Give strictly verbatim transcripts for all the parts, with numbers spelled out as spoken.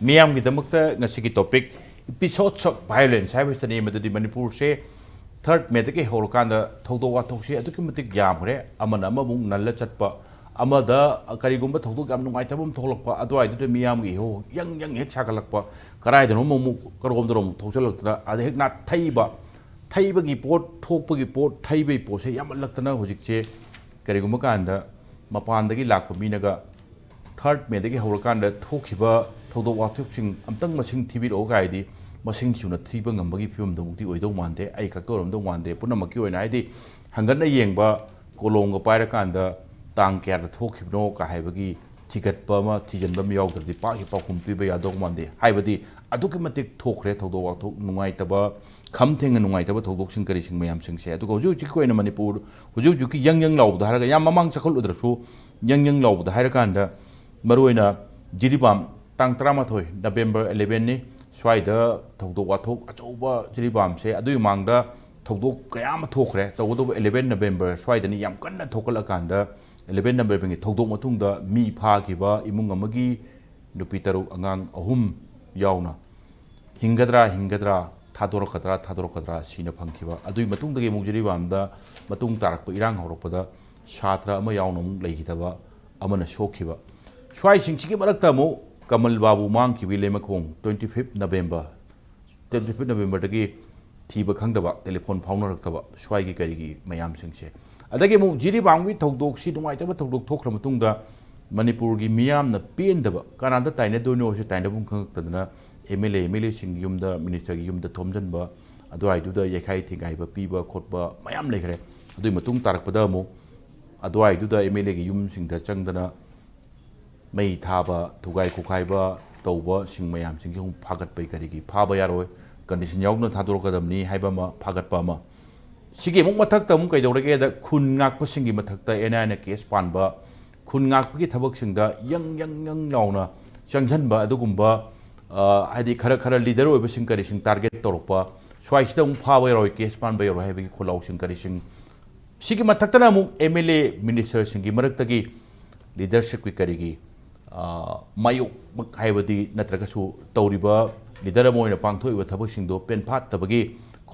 ꯃꯤꯌꯥꯝꯒꯤꯗꯃꯛꯇ ꯉꯁꯤꯒꯤ topic episodes of violence ꯍꯥꯏꯕꯁꯤꯗꯅꯤ꯫ ꯃꯗꯨꯗꯤ ꯃꯅꯤꯄꯨꯔꯁꯦ third Mayꯗꯒꯤ ꯍꯧꯔꯀꯥꯟꯗ ꯊꯧꯗꯣꯛ ꯋꯥꯊꯣꯛꯁꯦ ꯑꯗꯨꯛꯀꯤ ꯃꯇꯤꯛ ꯌꯥꯝꯈ꯭ꯔꯦ꯫ ꯑꯃꯅ ꯑꯃꯃꯨꯛ ꯅꯜꯂ ꯆꯠꯄ, ꯑꯃꯗ ꯀꯔꯤꯒꯨꯝꯕ ꯊꯧꯗꯣꯛ ꯌꯥꯝ ꯅꯨꯡꯉꯥꯏꯇꯕ ꯑꯃ ꯊꯣꯛꯂꯛꯄ, ꯑꯗꯨꯋꯥꯏꯗꯨꯗ ꯃꯤꯌꯥꯝꯒꯤ ꯏꯍꯧ ꯌꯪ ꯌꯪ ꯍꯦꯛ ꯁꯥꯒꯠꯂꯛꯄ, ꯀꯗꯥꯏꯗꯅꯣ ꯑꯃꯨꯛ ꯀꯔꯣꯝꯗꯅꯣ ꯑꯃꯨꯛ ꯊꯧꯖꯤꯜꯂꯛꯇꯅ ꯑꯗ ꯍꯦꯛ ꯅꯥꯊꯩꯕ, ꯊꯩꯕꯒꯤ ꯄꯣꯠ, ꯊꯣꯛꯄꯒꯤ ꯄꯣꯠ, ꯊꯩꯕꯒꯤ ꯄꯣꯠꯁꯦ ꯌꯥꯝꯃꯜꯂꯛꯇꯅ ꯍꯧꯖꯤꯛꯁꯦ ꯀꯔꯤꯒꯨꯝꯕ ꯀꯥꯟꯗ ꯃꯄꯥꯟꯗꯒꯤ ꯂꯥꯛꯄ ꯃꯤꯅꯒ third Mayꯗꯒꯤ ꯍꯧꯔꯀꯥꯟꯗ ꯊꯣꯛꯈꯤꯕ ꯊꯧꯗꯣꯛ ꯋꯥꯊꯣꯛꯁꯤꯡ ꯑꯝꯇꯪ ꯃꯁꯤꯡ ꯊꯤꯕꯤꯔꯛꯑꯣ ꯀꯥꯏꯗꯤ ꯃꯁꯤꯡ ꯁꯨꯅ ꯊꯤꯕ ꯉꯝꯕꯒꯤ ꯐꯤꯕꯝꯗꯃꯨꯛꯇꯤ ꯑꯣꯏꯗꯧ ꯃꯥꯟꯗꯦ꯫ ꯑꯩ ꯈꯛꯇ ꯑꯣꯏꯔꯝꯗꯧ ꯃꯥꯟꯗꯦ꯫ ꯄꯨꯝꯅꯃꯛꯀꯤ ꯑꯣꯏꯅ ꯍꯥꯏꯗꯤ ꯍꯪꯒꯠꯅ ꯌꯦꯡꯕ ꯀꯣꯂꯣꯝꯒ ꯄꯥꯏꯔꯀꯥꯟꯗ ꯇꯥꯡ ꯀꯌꯥꯗ ꯊꯣꯛꯈꯤꯕꯅꯣ ꯀ ꯍꯥꯏꯕꯒꯤ ꯊꯤꯒꯠꯄ ꯑꯃ, ꯊꯤꯖꯤꯟꯕ ꯑꯃ ꯌꯥꯎꯗ꯭ꯔꯗꯤ ꯄꯥꯛ ꯍꯦꯛ ꯄꯥꯎꯈꯨꯝ ꯄꯤꯕ ꯌꯥꯗꯧ ꯃꯥꯟꯗꯦ꯫ ꯍꯥꯏꯕꯗꯤ ꯑꯗꯨꯛꯀꯤ ꯃꯇꯤꯛ ꯊꯣꯛꯈ꯭ꯔꯦ ꯊꯧꯗꯣꯛ ꯋꯥꯊꯣꯛ ꯅꯨꯡꯉꯥꯏꯇꯕ, ꯈꯝ ꯊꯦꯡꯅ ꯅꯨꯡꯉꯥꯏꯇꯕ ꯊꯧꯗꯣꯛꯁꯤꯡ ꯀꯔꯤꯁꯤꯡ ꯃꯌꯥꯝꯁꯤꯡꯁꯦ꯫ ꯑꯗꯨꯒ ꯍꯧꯖꯤꯛ ꯍꯧꯖꯤꯛꯀꯤ ꯑꯣꯏꯅ ꯃꯅꯤꯄꯨꯔ ꯍꯧꯖꯤꯛ ꯍꯧꯖꯤꯛꯀꯤ ꯌꯪ ꯌꯪ ꯂꯥꯎꯕꯗ ꯍꯥꯏꯔꯒ ꯌꯥꯝ ꯃꯃꯥꯡ ꯆꯈꯠꯂꯨꯗ꯭ꯔꯁꯨ ꯌꯪ ꯌꯪ ꯂꯥꯎꯕꯗ ꯍꯥꯏꯔꯀꯥꯟꯗ ꯃꯔꯨꯑꯣꯏꯅ ꯖꯤꯔꯤꯕꯥꯝ ꯇꯥꯡ ꯇꯔꯥꯃꯥꯊꯣꯏ November elevenꯅꯤ꯫ ꯁ꯭ꯋꯥꯏꯗ ꯊꯧꯗꯣꯛ ꯋꯥꯊꯣꯛ ꯑꯆꯧꯕ ꯖꯤꯔꯤꯕꯥꯝꯁꯦ ꯑꯗꯨꯒꯤ ꯃꯃꯥꯡꯗ ꯊꯧꯗꯣꯛ ꯀꯌꯥ ꯑꯃ ꯊꯣꯛꯈ꯭ꯔꯦ꯫ ꯇꯧꯕꯇꯕꯨ eleven November ꯁ꯭ꯋꯥꯏꯗꯅꯤ ꯌꯥꯝ ꯀꯟꯅ ꯊꯣꯛꯀꯠꯂꯀꯥꯟꯗ eleven Novemberꯒꯤ ꯊꯧꯗꯣꯛ ꯃꯇꯨꯡꯗ ꯃꯤ ꯐꯥꯈꯤꯕ ꯏꯃꯨꯡ ꯑꯃꯒꯤ ꯅꯨꯄꯤ ꯇꯔꯨꯛ ꯑꯉꯥꯡ ꯑꯍꯨꯝ ꯌꯥꯎꯅ ꯍꯤꯡꯒꯗ꯭ꯔꯥ ꯍꯤꯡꯒꯗ꯭ꯔꯥ ꯊꯥꯗꯣꯔꯛꯀꯗ꯭ꯔꯥ ꯊꯥꯗꯣꯔꯛꯀꯗ꯭ꯔꯥ ꯁꯤꯅ ꯐꯪꯈꯤꯕ꯫ ꯑꯗꯨꯒꯤ ꯃꯇꯨꯡꯗꯒꯤ ꯑꯃꯨꯛ ꯖꯤꯔꯤꯕꯥꯝꯗ ꯃꯇꯨꯡ ꯇꯥꯔꯛꯄ ꯏꯔꯥꯡ ꯍꯧꯔꯛꯄꯗ ꯁꯥꯇ꯭ꯔ ꯑꯃ ꯌꯥꯎꯅ ꯑꯃꯨꯛ ꯂꯩꯈꯤꯗꯕ, ꯑꯃꯅ ꯁꯣꯛꯈꯤꯕ꯫ ꯁ꯭ꯋꯥꯏꯁꯤꯡꯁꯤꯒꯤ ꯃꯔꯛꯇ ꯑꯃꯨꯛ ꯀꯃꯜ ꯕꯥꯕꯨ ꯃꯥꯡꯈꯤꯕꯒꯤ ꯂꯩꯃꯈꯣꯡ twenty fifth November, twenty fifth Novemberꯗꯒꯤ ꯊꯤꯕ ꯈꯪꯗꯕ, ꯇꯦꯂꯤꯐꯣꯟ ꯐꯥꯎꯅꯔꯛꯇꯕ ꯁ꯭ꯋꯥꯏꯒꯤ ꯀꯔꯤꯒꯤ ꯃꯌꯥꯝꯁꯤꯡꯁꯦ꯫ ꯑꯗꯒꯤ ꯑꯃꯨꯛ ꯖꯤꯔꯤꯕꯥꯝꯒꯤ ꯊꯧꯗꯣꯛꯁꯤ ꯅꯨꯡꯉꯥꯏꯇꯕ ꯊꯧꯗꯣꯛ ꯊꯣꯛꯈ꯭ꯔ ꯃꯇꯨꯡꯗ ꯃꯅꯤꯄꯨꯔꯒꯤ ꯃꯤꯌꯥꯝꯅ ꯄꯦꯟꯗꯕ, ꯀꯅꯥꯗ ꯇꯥꯏꯅꯗꯣꯏꯅꯣ ꯍꯥꯏꯁꯦ ꯇꯥꯏꯅꯐꯝ ꯈꯪꯉꯛꯇꯗꯅ MLA, MLAꯁꯤꯡꯒꯤ ꯌꯨꯝꯗ, ministerꯒꯤ ꯌꯨꯝꯗ ꯊꯣꯝꯖꯤꯟꯕ, ꯑꯗꯨꯋꯥꯏꯗꯨꯗ ꯌꯩꯈꯥꯏ ꯊꯤꯡꯒꯥꯏꯕ ꯄꯤꯕ ꯈꯣꯠꯄ ꯃꯌꯥꯝ ꯂꯩꯈ꯭ꯔꯦ꯫ ꯑꯗꯨꯒꯤ ꯃꯇꯨꯡ ꯇꯥꯔꯛꯄꯗ ꯑꯃꯨꯛ ꯑꯗꯨꯋꯥꯏꯗꯨꯗ MLAꯒꯤ ꯌꯨꯝꯁꯤꯡꯗ ꯆꯪꯗꯅ ꯃꯩ ꯊꯥꯕ, ꯊꯨꯒꯥꯏ ꯈꯣꯈꯥꯏꯕ ꯇꯧꯕꯁꯤꯡ ꯃꯌꯥꯝꯁꯤꯡꯁꯤ ꯑꯃꯨꯛ ꯐꯥꯒꯠꯄꯩ ꯀꯔꯤꯒꯤ ꯐꯥꯕ ꯌꯥꯔꯣꯏ, condition ꯌꯥꯎꯗꯅ ꯊꯥꯗꯣꯔꯛꯀꯗꯕꯅꯤ ꯍꯥꯏꯕ ꯑꯃ ꯐꯥꯒꯠꯄ ꯑꯃ꯫ ꯁꯤꯒꯤ ꯑꯃꯨꯛ ꯃꯊꯛꯇ ꯑꯃꯨꯛ ꯀꯩꯗꯧꯔꯒꯦꯗ ꯈꯨꯟ ꯉꯥꯛꯄꯁꯤꯡꯒꯤ ꯃꯊꯛꯇ NIAꯅ case ꯄꯥꯟꯕ, ꯈꯨꯟ ꯉꯥꯛꯄꯒꯤ ꯊꯕꯛꯁꯤꯡꯗ ꯌꯪ ꯌꯪ ꯌꯪ ꯂꯥꯎꯅ ꯆꯪꯁꯤꯟꯕ ꯑꯗꯨꯒꯨꯝꯕ, ꯑ, ꯍꯥꯏꯗꯤ ꯈꯔ ꯈꯔ leader ꯑꯣꯏꯕꯁꯤꯡ ꯀꯔꯤꯁꯤꯡ target ꯇꯧꯔꯛꯄ, ꯁ꯭ꯋꯥꯏꯁꯤꯗ ꯑꯃꯨꯛ ꯐꯥꯕ ꯌꯥꯔꯣꯏ, case ꯄꯥꯟꯕ ꯌꯥꯔꯣꯏ ꯍꯥꯏꯕꯒꯤ ꯈꯣꯜꯂꯥꯎꯁꯤꯡ ꯀꯔꯤꯁꯤꯡ꯫ ꯁꯤꯒꯤ ꯃꯊꯛꯇꯅ ꯑꯃꯨꯛ MLA ministerꯁꯤꯡꯒꯤ ꯃꯔꯛꯇꯒꯤ leadershipꯀꯤ ꯀꯔꯤꯒꯤ ꯑ, ꯃꯥꯌꯣꯛꯃꯛ ꯍꯥꯏꯕꯗꯤ ꯅꯠꯇ꯭ꯔꯒꯁꯨ ꯇꯧꯔꯤꯕ ꯂꯤꯗꯔ ꯑꯃ ꯑꯣꯏꯅ ꯄꯥꯡꯊꯣꯛꯏꯕ ꯊꯕꯛꯁꯤꯡꯗꯣ ꯄꯦꯟꯐꯥꯠꯇꯕꯒꯤ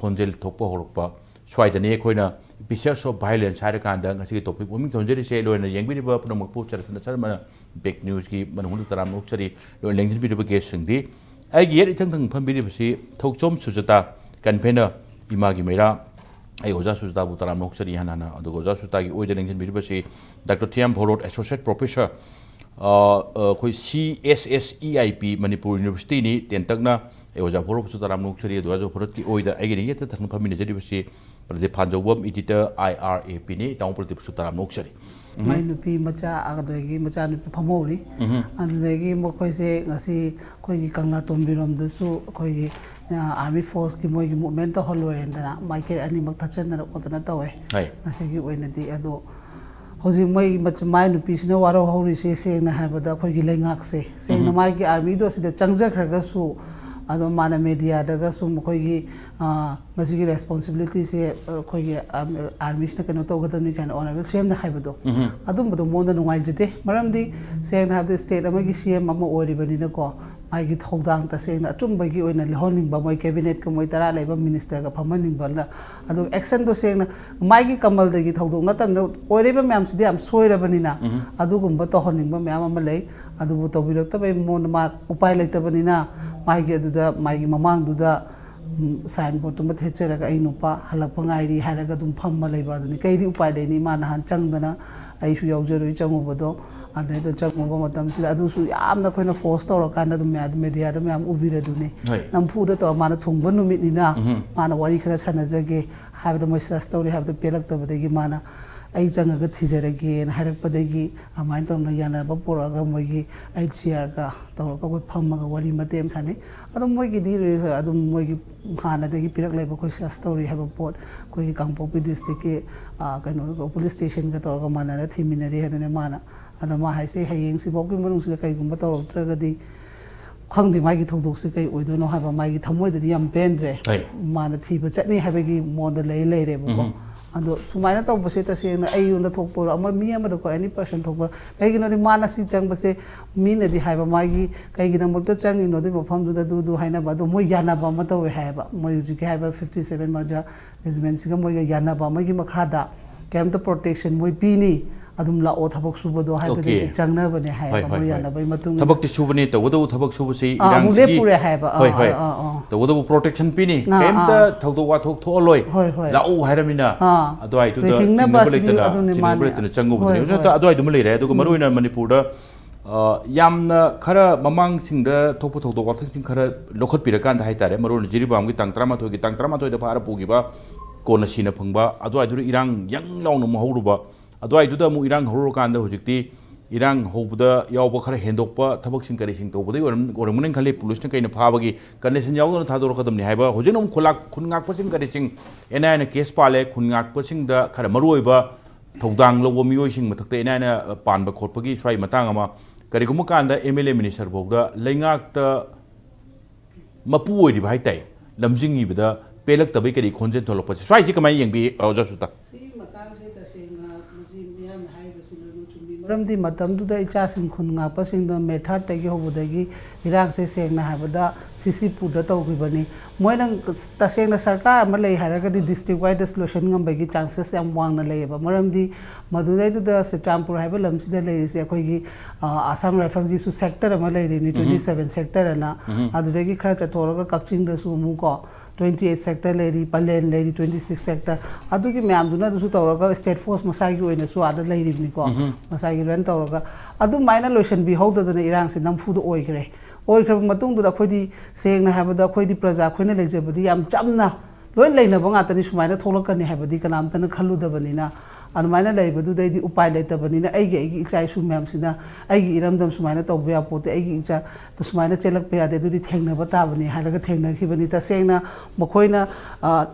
ꯈꯣꯟꯖꯦꯜ ꯊꯣꯛꯄ ꯍꯧꯔꯛꯄ ꯁ꯭ꯋꯥꯏꯗꯅꯤ ꯑꯩꯈꯣꯏꯅ Pictures of Violence ꯍꯥꯏꯔꯀꯥꯟꯗ ꯉꯁꯤꯒꯤ ꯇꯣꯄꯤꯛ ꯃꯃꯤꯡ ꯊꯣꯟꯖꯔꯤꯁꯦ꯫ ꯂꯣꯏꯅ ꯌꯦꯡꯕꯤꯔꯤꯕ ꯄꯨꯝꯅꯃꯛꯄꯨ ꯆꯔꯁꯅ ꯆꯔꯃꯅ ꯕꯦꯛ ꯅ꯭ꯌꯨꯁꯀꯤ ꯃꯅꯨꯡꯗ ꯇꯔꯥꯝꯅ ꯑꯣꯛꯆꯔꯤ꯫ ꯂꯣꯏꯅ ꯂꯦꯡꯁꯤꯟꯕꯤꯔꯤꯕ ꯒꯦꯁꯁꯤꯡꯗꯤ ꯑꯩꯒꯤ ꯌꯦꯠ ꯏꯊꯪ ꯊꯪ ꯐꯝꯕꯤꯔꯤꯕꯁꯤ ꯊꯧꯆꯣꯝ ꯁꯨꯖꯇꯥ, ꯀꯟꯚꯦꯅꯔ ꯏꯃꯥꯒꯤ ꯃꯩꯔꯥ꯫ ꯑꯩ ꯑꯣꯖꯥ ꯁꯨꯖꯇꯥꯕꯨ ꯇꯔꯥꯝꯅ ꯑꯣꯛꯆꯔꯤ ꯍꯥꯟꯅ ꯍꯥꯟꯅ꯫ ꯑꯗꯨꯒ ꯑꯣꯖꯥ ꯁꯨꯖꯇꯥꯒꯤ ꯑꯣꯏꯗ ꯂꯦꯡꯁꯤꯟꯕꯤꯔꯤꯕꯁꯤ ꯗꯥꯛꯇꯔ ꯊꯤꯌꯥꯝ ꯚꯣꯂꯣꯠ, ꯑꯦꯁꯣꯁꯤꯌꯦꯠ ꯄ꯭ꯔꯣꯐꯦꯁꯔ, ꯑ, ꯑ, ꯑꯩꯈꯣꯏ C S S E I P Manipur ꯌꯨꯅꯤꯚꯔꯁꯤꯇꯤꯅꯤ ꯇꯦꯟꯇꯛꯅ꯫ ꯑꯩ ꯑꯣꯖꯥ ꯚꯣꯂꯣꯠꯄꯨꯁꯨ ꯇꯔꯥꯝꯅ ꯑꯣꯛꯆꯔꯤ꯫ ꯑꯗꯨꯒ ꯑꯣꯖꯥ ꯚꯣꯂꯣꯠꯀꯤ ꯑꯣꯏꯗ ꯑꯩꯒꯤ ꯌꯦꯠꯇ ꯊꯪꯅ ꯐꯝꯃꯤꯟꯅꯖꯔꯤꯕꯁꯤ Pradeep ꯐꯥꯟꯖꯧꯕꯝ, editor, I R A ꯄꯤꯅꯤ꯫ ꯏꯇꯥꯎ ꯄ꯭ꯔꯗꯤꯞꯁꯨ ꯇꯔꯥꯝꯅ ꯑꯣꯛꯆꯔꯤ꯫ ꯃꯥꯏ ꯅꯨꯄꯤ ꯃꯆꯥ, ꯑꯗꯨꯗꯒꯤ ꯃꯆꯥꯅꯨꯄꯤ ꯐꯝꯍꯧꯔꯤ꯫ ꯑꯗꯨꯗꯒꯤ ꯃꯈꯣꯏꯁꯦ ꯉꯁꯤ ꯑꯩꯈꯣꯏꯒꯤ ꯀꯪꯂꯥꯇꯣꯟꯕꯤꯔꯣꯝꯗꯁꯨ ꯑꯩꯈꯣꯏꯒꯤ, ꯑ, ꯑꯥꯔꯃꯤ ꯐꯣꯔꯁꯀꯤ ꯃꯣꯏꯒꯤ ꯃꯨꯞꯃꯦꯟ ꯇꯧꯍꯜꯂꯣꯏꯅꯗꯅ ꯃꯥꯏꯀꯩ ꯑꯅꯤꯃꯛ ꯊꯠꯆꯟꯗꯅ ꯈꯣꯠꯇꯅ ꯇꯧꯋꯦ꯫ ꯍꯣꯏ꯫ ꯉꯁꯤꯒꯤ ꯑꯣꯏꯅꯗꯤ꯫ ꯑꯗꯣ ꯍꯧꯖꯤꯛ ꯃꯣꯏ ꯃꯆ-, ꯃꯥꯏ ꯅꯨꯄꯤꯁꯤꯅ ꯋꯥꯔꯧꯍꯧꯔꯤꯁꯦ ꯁꯦꯡꯅ ꯍꯥꯏꯕꯗ ꯑꯩꯈꯣꯏꯒꯤ ꯂꯩꯉꯥꯛꯁꯦ, ꯁꯦꯡꯅ ꯃꯥꯒꯤ ꯑꯥꯔꯃꯤꯗꯣ ꯑꯁꯤꯗ ꯆꯪꯖꯈ꯭ꯔꯒꯁꯨ, ꯑꯗꯣ ꯃꯥꯅ ꯃꯦꯗꯤꯌꯥꯗꯒ ꯁꯨꯝ ꯑꯩꯈꯣꯏꯒꯤ, ꯑ, ꯃꯁꯤꯒꯤ ꯔꯦꯁꯄꯣꯟꯁꯤꯕꯤꯂꯤꯇꯤꯁꯦ ꯑꯩꯈꯣꯏꯒꯤ ꯑꯥꯔꯃꯤ-, ꯑꯥꯔꯃꯤꯁꯤꯅ ꯀꯩꯅꯣ ꯇꯧꯒꯗꯕꯅꯤ ꯀꯥꯏꯅ ꯑꯣꯅꯔꯦꯕꯜ ꯁꯤ ꯑꯦꯝꯅ ꯍꯥꯏꯕꯗꯣ, ꯑꯗꯨꯝꯕꯗꯣ ꯃꯉꯣꯟꯗ ꯅꯨꯡꯉꯥꯏꯖꯗꯦ꯫ ꯃꯔꯝꯗꯤ ꯁꯦꯡꯅ ꯍꯥꯏꯕꯗ ꯁ꯭ꯇꯦꯠ ꯑꯃꯒꯤ ꯁꯤ ꯑꯦꯝ ꯑꯃ ꯑꯣꯏꯔꯤꯕꯅꯤꯅꯀꯣ, ꯃꯥꯒꯤ ꯊꯧꯗꯥꯡ ꯇꯁꯦꯡꯅ ꯑꯆꯨꯝꯕꯒꯤ ꯑꯣꯏꯅ ꯂꯧꯍꯟꯅꯤꯡꯕ, ꯃꯣꯏ ꯀꯦꯕꯤꯅꯦꯠꯀ ꯃꯣꯏ ꯇꯔꯥ ꯂꯩꯕ ꯃꯤꯅꯤꯁꯇꯔꯒ ꯐꯝꯍꯟꯅꯤꯡꯕ, ꯑꯗꯨ ꯑꯦꯛꯁꯟꯗꯣ ꯁꯦꯡꯅ ꯃꯥꯒꯤ ꯀꯃꯜꯗꯒꯤ ꯊꯧꯗꯣꯛ ꯅꯠꯇꯕꯅ ꯑꯣꯏꯔꯤꯕ ꯃꯌꯥꯝꯁꯤꯗꯤ ꯌꯥꯝ ꯁꯣꯏꯔꯕꯅꯤꯅ, ꯑꯗꯨꯒꯨꯝꯕ ꯇꯧꯍꯟꯅꯤꯡꯕ ꯃꯌꯥꯝ ꯑꯃ ꯂꯩ꯫ ꯑꯗꯨꯕꯨ ꯇꯧꯕꯤꯔꯛꯇꯕꯩ ꯃꯉꯣꯟꯗ ꯃꯥ ꯎꯄꯥꯏ ꯂꯩꯇꯕꯅꯤꯅ, ꯃꯥꯒꯤ ꯑꯗꯨꯗ, ꯃꯥꯒꯤ ꯃꯃꯥꯡꯗꯨꯗ, ꯎꯝ, ꯁꯥꯏꯟ ꯕꯣꯔꯗꯇꯨꯃ ꯊꯦꯠꯆꯔꯒ "ꯑꯩ ꯅꯨꯄꯥ ꯍꯜꯂꯛꯄ ꯉꯥꯏꯔꯤ" ꯍꯥꯏꯔꯒ ꯑꯗꯨꯝ ꯐꯝꯃ ꯂꯩꯕ ꯑꯗꯨꯅꯤ꯫ ꯀꯩꯗꯤ ꯎꯄꯥꯏ ꯂꯩꯅꯤ? ꯃꯥ ꯅꯍꯥꯟ ꯆꯪꯗꯅ, ꯑꯩꯁꯨ ꯌꯥꯎꯖꯔꯨꯏ ꯆꯪꯉꯨꯕꯗꯣ꯫ ꯑꯗꯩꯗ ꯆꯪꯉꯨꯕ ꯃꯇꯝꯁꯤꯗ ꯑꯗꯨꯁꯨ ꯌꯥꯝꯅ ꯑꯩꯈꯣꯏꯅ ꯐꯣꯔꯁ ꯇꯧꯔꯀꯥꯟꯗ ꯑꯗꯨꯝ ꯃꯌꯥꯝ, ꯃꯦꯗꯤꯌꯥꯗ ꯃꯌꯥꯝ ꯎꯕꯤꯔꯗꯨꯅꯤ꯫ ꯍꯣꯏ꯫ ꯅꯝꯐꯨꯗ ꯇꯧꯔ ꯃꯥꯅ ꯊꯨꯡꯕ ꯅꯨꯃꯤꯠꯅꯤꯅ, ꯃꯥꯅ ꯋꯥꯔꯤ ꯈꯔ ꯁꯥꯟꯅꯖꯒꯦ ꯍꯥꯏꯕꯗ, ꯃꯣꯏ ꯁꯔꯁ ꯇꯧꯔꯤ ꯍꯥꯏꯕꯗ ꯄꯦꯜꯂꯛꯇꯕꯗꯒꯤ ꯃꯥꯅ "ꯑꯩ ꯆꯪꯉꯒ ꯊꯤꯖꯔꯒꯦꯅ" ꯍꯥꯏꯔꯛꯄꯗꯒꯤ ꯑꯗꯨꯃꯥꯏꯅ ꯇꯧꯅ ꯌꯥꯅꯕ ꯄꯨꯔꯛꯑꯒ ꯃꯣꯏꯒꯤ ꯑꯩꯠ ꯁꯤ ꯑꯥꯔꯒ ꯇꯧꯔꯒ ꯑꯩꯈꯣꯏ ꯐꯝꯃꯒ ꯋꯥꯔꯤ ꯃꯇꯦꯛ ꯑꯃ ꯁꯥꯟꯅꯩ꯫ ꯑꯗꯨꯝ ꯃꯣꯏꯒꯤꯗꯤ ꯔꯦ-, ꯑꯗꯨꯝ ꯃꯣꯏꯒꯤ ꯍꯥꯟꯅꯗꯒꯤ ꯄꯤꯔꯛ ꯂꯩꯕ ꯑꯩꯈꯣꯏ ꯁꯔꯁ ꯇꯧꯔꯤ ꯍꯥꯏꯕ ꯄꯣꯠ, ꯑꯩꯈꯣꯏꯒꯤ ꯀꯥꯡꯄꯣꯛꯄꯤ ꯗꯤꯁꯇ꯭ꯔꯤꯛꯀꯤ, ꯑ, ꯀꯩꯅꯣ, ꯄꯨꯂꯤꯁ ꯁ꯭ꯇꯦꯁꯟꯒ ꯇꯧꯔꯒ ꯃꯥꯟꯅꯔ ꯊꯤꯃꯤꯟꯅꯔꯤ ꯍꯥꯏꯗꯨꯅ ꯃꯥꯅ꯫ ꯑꯗ ꯃꯥ ꯍꯥꯏꯁꯦ ꯍꯌꯦꯡꯁꯤꯐꯥꯎꯒꯤ ꯃꯅꯨꯡꯁꯤꯗ ꯀꯩꯒꯨꯝꯕ ꯇꯧꯔꯛꯇ꯭ꯔꯒꯗꯤ ꯈꯪꯗꯦ ꯃꯥꯒꯤ ꯊꯧꯗꯣꯛꯁꯦ ꯀꯩ ꯑꯣꯏꯗꯣꯏꯅꯣ ꯍꯥꯏꯕ ꯃꯥꯒꯤ ꯊꯃꯣꯏꯗꯗꯤ ꯌꯥꯝ ꯄꯦꯟꯗ꯭ꯔꯦ꯫ ꯍꯣꯏ꯫ ꯃꯥꯅ ꯊꯤꯕ ꯆꯠꯅꯤ ꯍꯥꯏꯕꯒꯤ ꯃꯑꯣꯡꯗ ꯂꯩ ꯂꯩꯔꯦꯕꯀꯣ꯫ ꯑꯗꯣ ꯁꯨꯃꯥꯏꯅ ꯇꯧꯕꯁꯦ ꯇꯁꯦꯡꯅ ꯑꯩꯉꯣꯟꯗ ꯊꯣꯛꯄ ꯑꯣꯏꯔꯣ, ꯑꯃ ꯃꯤ ꯑꯃꯗꯀꯣ, any person ꯊꯣꯛꯄ, ꯀꯩꯒꯤꯅꯣꯗꯤ ꯃꯥꯅ ꯁꯤ ꯆꯪꯕꯁꯦ, ꯃꯤꯅꯗꯤ ꯍꯥꯏꯕ, ꯃꯥꯒꯤ ꯀꯩꯒꯤꯗꯃꯛꯇ ꯆꯪꯉꯤꯅꯣ ꯑꯗꯨꯒꯤ ꯃꯐꯝꯗꯨꯗ ꯑꯗꯨꯗꯨ ꯍꯥꯏꯅꯕ, ꯑꯗꯣ ꯃꯣꯏ ꯌꯥꯅꯕ ꯑꯃ ꯇꯧꯋꯦ ꯍꯥꯏꯌꯦꯕ, ꯃꯣꯏ ꯍꯧꯖꯤꯛꯀꯤ ꯍꯥꯏꯕ fifty seven March Regiment-ꯁꯤꯒ ꯃꯣꯏꯒ ꯌꯥꯅꯕ ꯑꯃꯒꯤ ꯃꯈꯥꯗ ꯀꯩꯝꯇ protection ꯃꯣꯏ ꯄꯤꯅꯤ, ꯑꯗꯨꯝ ꯂꯥꯛꯑꯣ ꯊꯕꯛ ꯁꯨꯕꯗꯣ ꯍꯥꯏꯕꯗꯒꯤ Okay. ꯆꯪꯅꯕꯅꯦ ꯍꯥꯏꯌꯦꯕ, ꯍꯣꯏ, ꯍꯣꯏ, ꯃꯣꯏ ꯍꯣꯏ꯫ ꯌꯥꯅꯕꯒꯤ ꯃꯇꯨꯡ ꯏꯟꯅ꯫ ꯊꯕꯛꯇꯤ ꯁꯨꯕꯅꯤ, ꯇꯧꯕꯇꯕꯨ ꯊꯕꯛ ꯁꯨꯕꯁꯤ ꯑꯥ, ꯑꯃꯨꯛ ꯏꯔꯥꯡꯁꯤꯒꯤ ꯂꯦꯞꯄꯨꯔꯦ ꯍꯥꯏꯕ꯫ ꯑꯥ, ꯍꯣꯏ, ꯍꯣꯏ꯫ ꯑꯥ, ꯑꯥ, ꯑꯥ꯫ ꯇꯧꯕꯇꯕꯨ protection ꯄꯤꯅꯤ, ꯑꯥ, ꯀꯩꯝꯇ ꯑꯥ꯫ ꯊꯧꯗꯣꯛ ꯋꯥꯊꯣꯛ ꯊꯣꯛꯍꯜꯂꯣꯏ, ꯍꯣꯏ, ꯍꯣꯏ꯫ ꯂꯥꯛꯎ ꯍꯥꯏꯔꯃꯤꯅ ꯑꯥ꯫ ꯑꯗꯨꯋꯥꯏꯗꯨꯗ ꯑꯗꯨ ꯍꯤꯡꯅꯕ ꯆꯤꯡꯅꯕ ꯑꯁꯤꯗꯤ ꯂꯩꯇꯅ, ꯑꯗꯨꯅꯤ, ꯆꯤꯡꯅꯕ ꯃꯥꯅꯦ꯫ ꯂꯩꯇꯅ ꯆꯪꯉꯨꯕꯗꯨꯅꯤ꯫ ꯍꯣꯏ, ꯍꯧꯖꯤꯛ ꯍꯣꯏ꯫ ꯑꯗꯨꯋꯥꯏꯗꯨꯃ ꯂꯩꯔꯦ꯫ ꯑꯗꯨꯒ ꯎꯝ꯫ ꯃꯔꯨꯑꯣꯏꯅ ꯃꯅꯤꯄꯨꯔꯗ, ꯑ, ꯌꯥꯝꯅ ꯈꯔ ꯃꯃꯥꯡꯁꯤꯡꯗ ꯊꯣꯛꯄ ꯊꯧꯗꯣꯛ ꯋꯥꯊꯣꯛꯁꯤꯡ ꯈꯔ ꯂꯧꯈꯠꯄꯤꯔꯀꯥꯟꯗ ꯍꯥꯏꯇꯥꯔꯦ, ꯃꯔꯨꯑꯣꯏꯅ ꯖꯤꯔꯤꯕꯥꯝꯒꯤ ꯇꯥꯡ ꯇꯔꯥꯃꯥꯊꯣꯏꯒꯤ, ꯇꯥꯡ ꯇꯔꯥꯃꯥꯊꯣꯏꯗ ꯐꯥꯔ ꯄꯨꯈꯤꯕ, ꯀꯣꯟꯅ ꯁꯤꯅ ꯐꯪꯕ, ꯑꯗꯨꯋꯥꯏꯗꯨꯗ ꯏꯔꯥꯡ ꯌꯪ ꯂꯥꯎꯅ ꯑꯃꯨꯛ ꯍꯧꯔꯨꯕ, ꯑꯗꯨꯋꯥꯏꯗꯨꯗ ꯑꯃꯨꯛ ꯏꯔꯥꯡ ꯍꯧꯔꯨꯔꯀꯥꯟꯗ ꯍꯧꯖꯤꯛꯇꯤ ꯏꯔꯥꯡ ꯍꯧꯕꯗ ꯌꯥꯎꯕ ꯈꯔ ꯍꯦꯟꯗꯣꯛꯄ ꯊꯕꯛꯁꯤꯡ ꯀꯔꯤꯁꯤꯡ ꯇꯧꯕꯗꯒꯤ ꯑꯣꯏꯔꯝ-, ꯑꯣꯏꯔꯝꯒꯅꯤ ꯈꯜꯂꯤ꯫ ꯄꯨꯂꯤꯁꯅ ꯀꯩꯅ ꯐꯥꯕꯒꯤ condition ꯌꯥꯎꯗꯅ ꯊꯥꯗꯣꯔꯛꯀꯗꯕꯅꯤ ꯍꯥꯏꯕ ꯍꯧꯖꯤꯛꯅ ꯑꯃꯨꯛ ꯈꯨꯂꯥꯛ-, ꯈꯨꯟ ꯉꯥꯛꯄꯁꯤꯡ ꯀꯔꯤꯁꯤꯡ ꯑꯦꯟ ꯑꯥꯏ ꯑꯦꯅ case ꯄꯥꯜꯂꯦ꯫ ꯈꯨꯟ ꯉꯥꯛꯄꯁꯤꯡꯗ ꯈꯔ ꯃꯔꯨꯑꯣꯏꯕ ꯊꯧꯗꯥꯡ ꯂꯧꯕ ꯃꯤꯑꯣꯏꯁꯤꯡ ꯃꯊꯛꯇ ꯑꯦꯟ ꯑꯥꯏ ꯑꯦꯅ ꯄꯥꯟꯕ ꯈꯣꯠꯄꯒꯤ ꯁ꯭ꯋꯥꯏ ꯃꯇꯥꯡ ꯑꯃ, ꯀꯔꯤꯒꯨꯝꯕ ꯀꯥꯟꯗ ꯑꯦꯝ ꯑꯦꯜ ꯑꯦ minister ꯐꯥꯎꯗ ꯂꯩꯉꯥꯛꯇ ꯃꯄꯨ ꯑꯣꯏꯔꯤꯕ ꯍꯥꯏ ꯇꯥꯏ, ꯂꯝꯖꯤꯡꯉꯤꯕꯗ ꯄꯦꯜꯂꯛꯇꯕꯩ ꯀꯔꯤ ꯈꯣꯟꯖꯦꯜ ꯊꯣꯛꯂꯛꯄꯁꯦ, ꯁ꯭ꯋꯥꯏꯁꯤ ꯀꯃꯥꯏꯅ ꯌꯦꯡꯕꯤ, ꯑꯣꯖꯥ ꯁꯨꯇ? ꯁꯤ ꯃꯇꯥꯡꯁꯦ ꯇꯁꯦꯡꯅ ꯃꯁꯤ ꯃꯤꯌꯥꯝꯅ ꯍꯥꯏꯔꯤꯕꯁꯤ ꯂꯣꯏꯅꯃꯛ ꯆꯨꯝꯃꯤ꯫ ꯃꯔꯝꯗꯤ ꯃꯇꯝꯗꯨꯗ ꯏꯆꯥꯁꯤꯡ ꯈꯨꯟ ꯉꯥꯛꯄꯁꯤꯡꯗꯣ May third-ꯇꯒꯤ ꯍꯧꯕꯗꯒꯤ ꯏꯔꯥꯡꯁꯦ ꯁꯦꯡꯅ ꯍꯥꯏꯕꯗ ꯁꯤꯁꯤꯄꯨꯔꯗ ꯇꯧꯈꯤꯕꯅꯤ꯫ ꯃꯣꯏꯅ ꯇꯁꯦꯡꯅ ꯁꯔꯀꯥꯔ ꯑꯃ ꯂꯩ ꯍꯥꯏꯔꯒꯗꯤ district wise ꯂꯣꯏꯁꯤꯟ ꯉꯝꯕꯒꯤ chances ꯌꯥꯝ ꯋꯥꯡꯅ ꯂꯩꯌꯦꯕ꯫ ꯃꯔꯝꯗꯤ ꯃꯗꯨꯗꯩꯗꯨꯗ ꯆꯨꯔꯆꯥꯟꯄꯨꯔ ꯍꯥꯏꯕ ꯂꯝꯁꯤꯗ ꯂꯩꯔꯤꯁꯦ ꯑꯩꯈꯣꯏꯒꯤ, ꯑ, Assam Rifles-ꯒꯤꯁꯨ sector ꯑꯃ ꯂꯩꯔꯤꯕꯅꯤ, ꯎꯝꯍꯨꯝ꯫ Twenty seven sector ꯑꯅ꯫ ꯎꯝꯍꯨꯝ꯫ ꯑꯗꯨꯗꯒꯤ ꯈꯔ ꯆꯠꯊꯣꯛꯑꯒ ꯀꯛꯆꯤꯡꯗꯁꯨ ꯑꯃꯨꯛ ꯀꯣ, twenty eight sector ꯂꯩꯔꯤ, ꯄꯂꯦꯟ ꯂꯩꯔꯤ, twenty six sector꯫ ꯑꯗꯨꯒꯤ ꯃꯌꯥꯝꯗꯨꯅ ꯑꯗꯨꯁꯨ ꯇꯧꯔꯒ state force ꯃꯁꯥꯒꯤ ꯑꯣꯏꯅꯁꯨ ꯑꯥꯗ ꯂꯩꯔꯤꯕꯅꯤꯀꯣ꯫ ꯎꯝꯍꯨꯝ꯫ ꯃꯁꯥꯒꯤ run ꯇꯧꯔꯒ ꯑꯗꯨꯃꯥꯏꯅ ꯂꯣꯏꯁꯤꯟꯕꯤꯍꯧꯗꯗꯅ ꯏꯔꯥꯡꯁꯦ ꯅꯝꯐꯨꯗ ꯑꯣꯏꯈ꯭ꯔꯦ꯫ ꯑꯣꯏꯈ꯭ꯔꯕ ꯃꯇꯨꯡꯗꯨꯗ ꯑꯩꯈꯣꯏꯗꯤ, ꯁꯦꯡꯅ ꯍꯥꯏꯕꯗ, ꯑꯩꯈꯣꯏꯗꯤ ꯄ꯭ꯔꯖꯥ, ꯑꯩꯈꯣꯏꯅ ꯂꯩꯖꯕꯗꯤ ꯌꯥꯝ ꯆꯝꯅ ꯂꯣꯏ ꯂꯩꯅꯕ ꯉꯥꯛꯇꯅꯤ, ꯁꯨꯃꯥꯏꯅ ꯊꯣꯛꯂꯛꯀꯅꯤ ꯍꯥꯏꯕꯗꯤ ꯀꯅꯥꯝꯇꯅ ꯈꯜꯂꯨꯗꯕꯅꯤꯅ꯫ ꯑꯗꯨꯃꯥꯏꯅ ꯂꯩꯕꯗꯨꯗꯩꯗꯤ ꯎꯄꯥꯏ ꯂꯩꯇꯕꯅꯤꯅ ꯑꯩꯒꯤ ꯑꯩꯒꯤ ꯏꯆꯥ ꯏꯁꯨ ꯃꯌꯥꯝꯁꯤꯅ ꯑꯩꯒꯤ ꯏꯔꯝꯗꯝ ꯁꯨꯃꯥꯏꯅ ꯇꯧꯕ ꯌꯥꯄꯣꯠꯇꯦ, ꯑꯩꯒꯤ ꯏꯆꯥ ꯁꯨꯃꯥꯏꯅ ꯆꯦꯜꯂꯛꯄ ꯌꯥꯗꯦ, ꯑꯗꯨꯗꯤ ꯊꯦꯡꯅꯕ ꯇꯥꯕꯅꯤ ꯍꯥꯏꯔꯒ ꯊꯦꯡꯅꯈꯤꯕꯅꯤ꯫ ꯇꯁꯦꯡꯅ ꯃꯈꯣꯏꯅ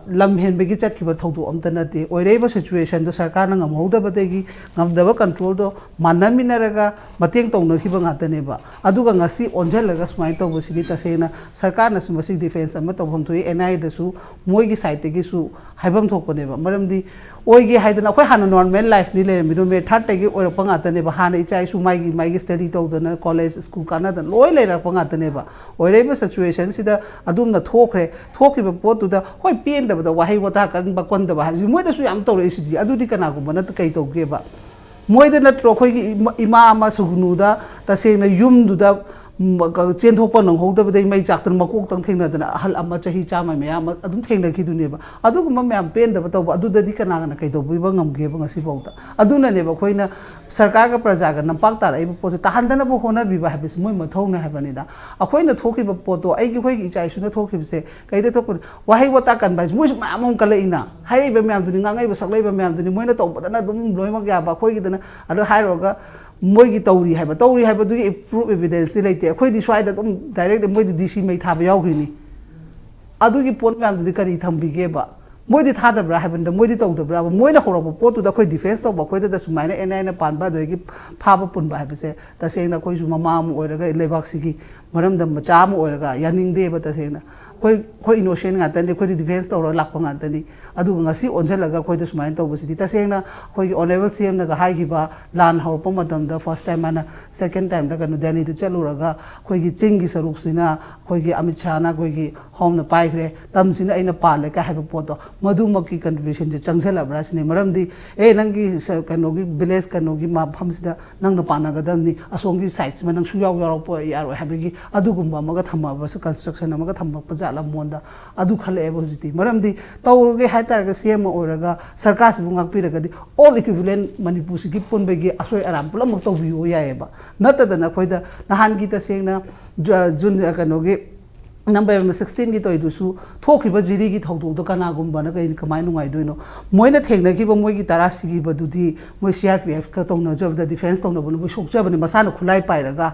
ꯂꯝ ꯍꯦꯟꯕꯒꯤ ꯆꯠꯈꯤꯕ ꯊꯧꯗꯣꯛ ꯑꯝꯇ ꯅꯠꯇꯦ꯫ ꯑꯣꯏꯔꯛꯏꯕ ꯁꯤꯆꯨꯋꯦꯁꯟꯗꯣ ꯁꯔꯀꯥꯔꯅ ꯉꯝꯍꯧꯗꯕꯗꯒꯤ ꯉꯝꯗꯕ ꯀꯟꯇ꯭ꯔꯣꯜꯗꯣ ꯃꯥꯟꯅꯃꯤꯟꯅꯔꯒ ꯃꯇꯦꯡ ꯇꯧꯅꯈꯤꯕ ꯉꯥꯛꯇꯅꯦꯕ꯫ ꯑꯗꯨꯒ ꯉꯁꯤ ꯑꯣꯟꯁꯤꯜꯂꯒ ꯁꯨꯃꯥꯏꯅ ꯇꯧꯕꯁꯤꯗꯤ ꯇꯁꯦꯡꯅ ꯁꯔꯀꯥꯔꯅꯁꯨ ꯃꯁꯤ ꯗꯤꯐꯦꯟꯁ ꯑꯃ ꯇꯧꯐꯝ ꯊꯣꯛꯏ, ꯑꯦꯟ ꯑꯥꯏ ꯑꯦꯗꯁꯨ ꯃꯣꯏꯒꯤ ꯁꯥꯏꯠꯇꯒꯤꯁꯨ ꯍꯥꯏꯐꯝ ꯊꯣꯛꯄꯅꯦꯕ꯫ ꯃꯔꯝꯗꯤ ꯑꯣꯏꯒꯦ ꯍꯥꯏꯗꯅ ꯑꯩꯈꯣꯏ ꯍꯥꯟꯅ ꯅꯣꯔꯃꯦꯜ ꯂꯥꯏꯐꯅꯤ ꯂꯩꯔꯝꯃꯤꯗꯣ, ꯃꯦ ꯊꯥꯔꯠꯇꯒꯤ ꯑꯣꯏꯔꯛꯄ ꯉꯥꯛꯇꯅꯦꯕ꯫ ꯍꯥꯟꯅ ꯏꯆꯥ ꯏꯁꯨ ꯃꯥꯒꯤ ꯃꯥꯒꯤ ꯁ꯭ꯇꯗꯤ ꯇꯧꯗꯅ ꯀꯣꯂꯦꯖ ꯁ꯭ꯀꯨꯜ ꯀꯥꯟꯅꯗꯅ ꯂꯣꯏ ꯂꯩꯔꯛꯄ ꯉꯥꯛꯇꯅꯦꯕ꯫ ꯑꯣꯏꯔꯛꯏꯕ ꯁꯤꯆꯨꯋꯦꯁꯟꯁꯤꯗ ꯑꯗꯨꯝꯅ ꯊꯣꯛꯈ꯭ꯔꯦ꯫ ꯊꯣꯛꯈꯤꯕ ꯄꯣꯠꯇꯨꯗ ꯍꯣꯏ ꯄꯦꯟꯗꯕꯗ ꯋꯥꯍꯩ ꯋꯥꯇꯥ ꯀꯟꯕ ꯀꯣꯟꯗꯕ ꯍꯥꯏꯕꯁꯤ ꯃꯣꯏꯗꯁꯨ ꯌꯥꯝ ꯇꯧꯔꯛꯏꯁꯤꯗꯤ꯫ ꯑꯗꯨꯗꯤ ꯀꯅꯥꯒꯨꯝꯕꯅ ꯀꯩ ꯇꯧꯒꯦꯕ? ꯃꯣꯏꯗ ꯅꯠꯇ꯭ꯔꯣ ꯑꯩꯈꯣꯏꯒꯤ ꯏꯃꯥ ꯑꯃ ꯁꯨꯒꯅꯨꯗ ꯇꯁꯦꯡꯅ ꯌꯨꯝꯗꯨꯗ ꯆꯦꯟꯊꯣꯛꯄ ꯅꯪꯍꯧꯗꯕꯗꯩ ꯃꯩ ꯆꯥꯛꯇꯅ ꯃꯀꯣꯛꯇꯪ ꯊꯦꯡꯅꯗꯅ ꯑꯍꯜ ꯑꯃ ꯆꯍꯤ ꯆꯥꯝꯃ ꯃꯌꯥ ꯑꯃ ꯑꯗꯨꯝ ꯊꯦꯡꯅꯈꯤꯗꯨꯅꯦꯕ꯫ ꯑꯗꯨꯒꯨꯝꯕ ꯃꯌꯥꯝ ꯄꯦꯟꯗꯕ ꯇꯧꯕ ꯑꯗꯨꯗꯗꯤ ꯀꯅꯥꯅ ꯀꯩꯗꯧꯕꯤꯕ ꯉꯝꯒꯦꯕ ꯉꯁꯤꯐꯥꯎꯗ? ꯑꯗꯨꯅꯅꯦꯕ ꯑꯩꯈꯣꯏꯅ ꯁꯔꯀꯥꯔꯒ ꯄ꯭ꯔꯖꯥꯒ ꯅꯝꯄꯥꯛ ꯇꯥꯔꯛꯏꯕ ꯄꯣꯠꯁꯦ ꯇꯥꯍꯟꯗꯅꯕ ꯍꯣꯠꯅꯕꯤꯕ ꯍꯥꯏꯕꯁꯤ ꯃꯣꯏ ꯃꯊꯧꯅꯦ ꯍꯥꯏꯕꯅꯤꯗ꯫ ꯑꯩꯈꯣꯏꯅ ꯊꯣꯛꯈꯤꯕ ꯄꯣꯠꯇꯣ, ꯑꯩꯒꯤ ꯑꯩꯈꯣꯏꯒꯤ ꯏꯆꯥ ꯏꯁꯨꯅ ꯊꯣꯛꯈꯤꯕꯁꯦ ꯀꯩꯗ ꯊꯣꯛꯄꯅꯣ? ꯋꯥꯍꯩ ꯋꯥꯇꯥ ꯀꯟꯕ ꯍꯥꯏꯁꯦ ꯃꯣꯏꯁꯨ ꯃꯌꯥꯝ ꯑꯃ ꯀꯜꯂꯛꯏꯅ꯫ ꯍꯥꯏꯔꯛꯏꯕ ꯃꯌꯥꯝꯗꯨꯅꯤ, ꯉꯥꯡꯉꯛꯏꯕ ꯁꯛꯂꯛꯏꯕ ꯃꯌꯥꯝꯗꯨꯅꯤ, ꯃꯣꯏꯅ ꯇꯧꯕꯗꯅ ꯑꯗꯨꯝ ꯂꯣꯏꯅꯃꯛ ꯌꯥꯕ, ꯑꯩꯈꯣꯏꯒꯤꯗꯅ ꯑꯗꯨ ꯍꯥꯏꯔꯨꯔꯒ ꯃꯣꯏꯒꯤ ꯇꯧꯔꯤ ꯍꯥꯏꯕ, ꯇꯧꯔꯤ ꯍꯥꯏꯕꯗꯨꯒꯤ ꯄ꯭ꯔꯨꯐ ꯑꯦꯚꯤꯗꯦꯟꯁꯇꯤ ꯂꯩꯇꯦ꯫ ꯑꯩꯈꯣꯏꯗꯤ ꯁ꯭ꯋꯥꯏꯗ ꯑꯗꯨꯝ ꯗꯥꯏꯔꯦꯛ ꯃꯣꯏꯗꯤ ꯗꯤ ꯁꯤ ꯃꯩ ꯊꯥꯕ ꯌꯥꯎꯈ꯭ꯔꯤꯅꯤ꯫ ꯑꯗꯨꯒꯤ ꯄꯣꯠ ꯃꯌꯥꯝꯗꯨꯗꯤ ꯀꯔꯤ ꯊꯝꯕꯤꯒꯦꯕ? ꯃꯣꯏꯗꯤ ꯊꯥꯗꯕ꯭ꯔꯥ ꯍꯥꯏꯕꯅꯤꯗ, ꯃꯣꯏꯗꯤ ꯇꯧꯗꯕ꯭ꯔꯥꯕ? ꯃꯣꯏꯅ ꯍꯧꯔꯛꯄ ꯄꯣꯠꯇꯨꯗ ꯑꯩꯈꯣꯏ ꯗꯤꯐꯦꯟꯁ ꯇꯧꯕ, ꯑꯩꯈꯣꯏꯗꯗ ꯁꯨꯃꯥꯏꯅ ꯑꯦꯟ ꯑꯥꯏ ꯑꯦꯅ ꯄꯥꯟꯕ, ꯑꯗꯨꯗꯒꯤ ꯐꯥꯕ ꯄꯨꯟꯕ ꯍꯥꯏꯕꯁꯦ ꯇꯁꯦꯡꯅ ꯑꯩꯈꯣꯏꯁꯨ ꯃꯃꯥ ꯑꯃ ꯑꯣꯏꯔꯒ, ꯂꯩꯕꯥꯛꯁꯤꯒꯤ ꯃꯔꯝꯗꯝ ꯃꯆꯥ ꯑꯃ ꯑꯣꯏꯔꯒ ꯌꯥꯅꯤꯡꯗꯦꯕ ꯇꯁꯦꯡꯅ꯫ ꯑꯩꯈꯣꯏ, ꯑꯩꯈꯣꯏ ꯏꯅꯣꯁꯦꯟ ꯉꯥꯛꯇꯅꯤ, ꯑꯩꯈꯣꯏꯗꯤ ꯗꯤꯐꯦꯟꯁ ꯇꯧꯔꯒ ꯂꯥꯛꯄ ꯉꯥꯛꯇꯅꯤ꯫ ꯑꯗꯨꯒ ꯉꯁꯤ ꯑꯣꯟꯁꯤꯜꯂꯒ ꯑꯩꯈꯣꯏꯗ ꯁꯨꯃꯥꯏꯅ ꯇꯧꯕꯁꯤꯗꯤ ꯇꯁꯦꯡꯅ ꯑꯩꯈꯣꯏꯒꯤ ꯑꯣꯅꯔꯦꯕꯜ ꯁꯤ ꯑꯦꯝꯅꯒ ꯍꯥꯏꯈꯤꯕ, ꯂꯥꯟ ꯍꯧꯔꯛꯄ ꯃꯇꯝꯗ ꯐꯥꯔꯁ ꯇꯥꯏꯝ ꯃꯥꯅ ꯁꯦꯀꯦꯟ ꯇꯥꯏꯝꯗ ꯀꯩꯅꯣ ꯗꯦꯜꯂꯤꯗ ꯆꯠꯂꯨꯔꯒ ꯑꯩꯈꯣꯏꯒꯤ ꯆꯤꯡꯒꯤ ꯁꯔꯨꯛꯁꯤꯅ ꯑꯩꯈꯣꯏꯒꯤ ꯑꯃꯤꯠ ꯁꯥꯍꯅ ꯑꯩꯈꯣꯏꯒꯤ ꯍꯣꯝꯅ ꯄꯥꯏꯈ꯭ꯔꯦ, ꯇꯝꯁꯤꯅ ꯑꯩꯅ ꯄꯥꯜꯂꯦ ꯀꯥꯏ ꯍꯥꯏꯕ ꯄꯣꯠꯇꯣ, ꯃꯗꯨꯃꯛꯀꯤ ꯀꯟꯇ꯭ꯔꯤꯕ꯭ꯌꯨꯁꯟꯁꯦ ꯆꯪꯁꯤꯜꯂꯕ꯭ꯔꯥ ꯁꯤꯅꯤ꯫ ꯃꯔꯝꯗꯤ ꯑꯦ ꯅꯪꯒꯤ ꯁ-, ꯀꯩꯅꯣꯒꯤ ꯚꯤꯂꯦꯖ ꯀꯩꯅꯣꯒꯤ ꯃꯐꯝꯁꯤꯗ ꯅꯪꯅ ꯄꯥꯟꯅꯒꯗꯕꯅꯤ, ꯑꯁꯣꯝꯒꯤ ꯁꯥꯏꯠꯁꯤꯃ ꯅꯪ ꯁꯨꯌꯥꯎ ꯌꯥꯎꯔꯛꯄ ꯌꯥꯔꯣꯏ ꯍꯥꯏꯕꯒꯤ ꯑꯗꯨꯒꯨꯝꯕ ꯑꯃꯒ ꯊꯝꯃꯕꯁꯨ, ꯀꯟꯁꯇ꯭ꯔꯛꯁꯟ ꯑꯃꯒ ꯊꯝꯃꯛꯄ ꯖꯥꯠꯂ ꯃꯉꯣꯟꯗ, ꯑꯗꯨ ꯈꯜꯂꯛꯑꯦꯕ ꯍꯧꯖꯤꯛꯇꯤ꯫ ꯃꯔꯝꯗꯤ ꯇꯧꯔꯒꯦ ꯍꯥꯏꯇꯥꯔꯒ ꯁꯤ ꯑꯦꯝ ꯑꯣꯏꯔꯒ ꯁꯔꯀꯥꯔꯁꯤꯕꯨ ꯉꯥꯛꯄꯤꯔꯒꯗꯤ ꯑꯣꯜ ꯏꯀ꯭ꯋꯤꯚꯤꯂꯦꯟ ꯃꯅꯤꯄꯨꯔꯁꯤꯒꯤ ꯄꯨꯟꯕꯒꯤ ꯑꯁꯣꯏ ꯑꯔꯥꯟ ꯄꯨꯝꯅꯃꯛ ꯇꯧꯕꯤꯌꯨ ꯌꯥꯏꯑꯕ꯫ ꯅꯠꯇꯗꯅ ꯑꯩꯈꯣꯏꯗ ꯅꯍꯥꯟꯒꯤ ꯇꯁꯦꯡꯅ ꯖꯨ-, ꯖꯨꯟ, ꯀꯩꯅꯣꯒꯤ ꯅꯝꯕꯔ ꯁꯤꯛꯁꯇꯤꯟꯒꯤ ꯇꯧꯔꯤꯗꯨꯁꯨ ꯊꯣꯛꯈꯤꯕ ꯖꯤꯔꯤꯒꯤ ꯊꯧꯗꯣꯛꯇꯣ ꯀꯅꯥꯒꯨꯝꯕꯅ ꯀꯩ ꯀꯃꯥꯏꯅ ꯅꯨꯡꯉꯥꯏꯗꯣꯏꯅꯣ? ꯃꯣꯏꯅ ꯊꯦꯡꯅꯈꯤꯕ ꯃꯣꯏꯒꯤ ꯇꯔꯥ ꯁꯤꯈꯤꯕꯗꯨꯗꯤ ꯃꯣꯏ ꯁꯤ ꯑꯥꯔ ꯄꯤ ꯑꯦꯐꯀ ꯇꯧꯅꯖꯕꯗ, ꯗꯤꯐꯦꯟꯁ ꯇꯧꯅꯕꯅ ꯃꯣꯏ ꯁꯣꯛꯆꯕꯅꯦ, ꯃꯁꯥꯅ ꯈꯨꯠꯂꯥꯏ ꯄꯥꯏꯔꯒ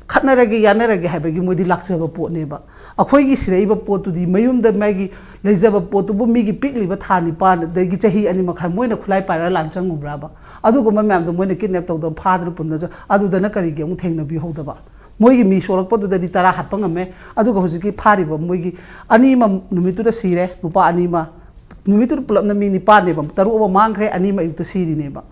ꯈꯠꯅꯔꯒꯦ ꯌꯥꯅꯔꯒꯦ ꯍꯥꯏꯕꯒꯤ ꯃꯣꯏꯗꯤ ꯂꯥꯛꯆꯕ ꯄꯣꯠꯅꯦꯕ꯫ ꯑꯩꯈꯣꯏꯒꯤ ꯁꯤꯔꯛꯏꯕ ꯄꯣꯠꯇꯨꯗꯤ ꯃꯌꯨꯝꯗ ꯃꯥꯒꯤ ꯂꯩꯖꯕ ꯄꯣꯠꯇꯨꯕꯨ ꯃꯤꯒꯤ ꯄꯤꯛꯂꯤꯕ ꯊꯥ ꯅꯤꯄꯥꯟꯗꯒꯤ ꯆꯍꯤ ꯑꯅꯤ ꯃꯈꯥꯏ ꯃꯣꯏꯅ ꯈꯨꯠꯂꯥꯏ ꯄꯥꯏꯔꯒ ꯂꯥꯟ ꯆꯪꯉꯨꯕ꯭ꯔꯥꯕ? ꯑꯗꯨꯒꯨꯝꯕ ꯃꯌꯥꯝꯗꯣ ꯃꯣꯏꯅ ꯀꯤꯗꯅꯦꯞ ꯇꯧꯗꯅ ꯐꯥꯗꯅ ꯄꯨꯟꯅ ꯆ-, ꯑꯗꯨꯗꯅ ꯀꯔꯤꯒꯤ ꯑꯃꯨꯛ ꯊꯦꯡꯅꯕꯤꯍꯧꯗꯕ? ꯃꯣꯏꯒꯤ ꯃꯤ ꯁꯣꯛꯂꯛꯄꯗꯨꯗꯗꯤ ꯇꯔꯥ ꯍꯥꯠꯄ ꯉꯝꯃꯦ, ꯑꯗꯨꯒ ꯍꯧꯖꯤꯛꯀꯤ ꯐꯥꯔꯤꯕ ꯃꯣꯏꯒꯤ ꯑꯅꯤ ꯑꯃ ꯅꯨꯃꯤꯠꯇꯨꯗ ꯁꯤꯔꯦ, ꯅꯨꯄꯥ ꯑꯅꯤ ꯑꯃ꯫ ꯅꯨꯃꯤꯠꯇꯨꯗ ꯄꯨꯂꯞꯅ ꯃꯤ ꯅꯤꯄꯥꯟꯅꯦꯕ, ꯇꯔꯨꯛ ꯑꯃ ꯃꯥꯡꯈ꯭ꯔꯦ, ꯑꯅꯤ ꯑꯃ ꯑꯌꯨꯛꯇ ꯁꯤꯔꯤꯅꯦꯕ꯫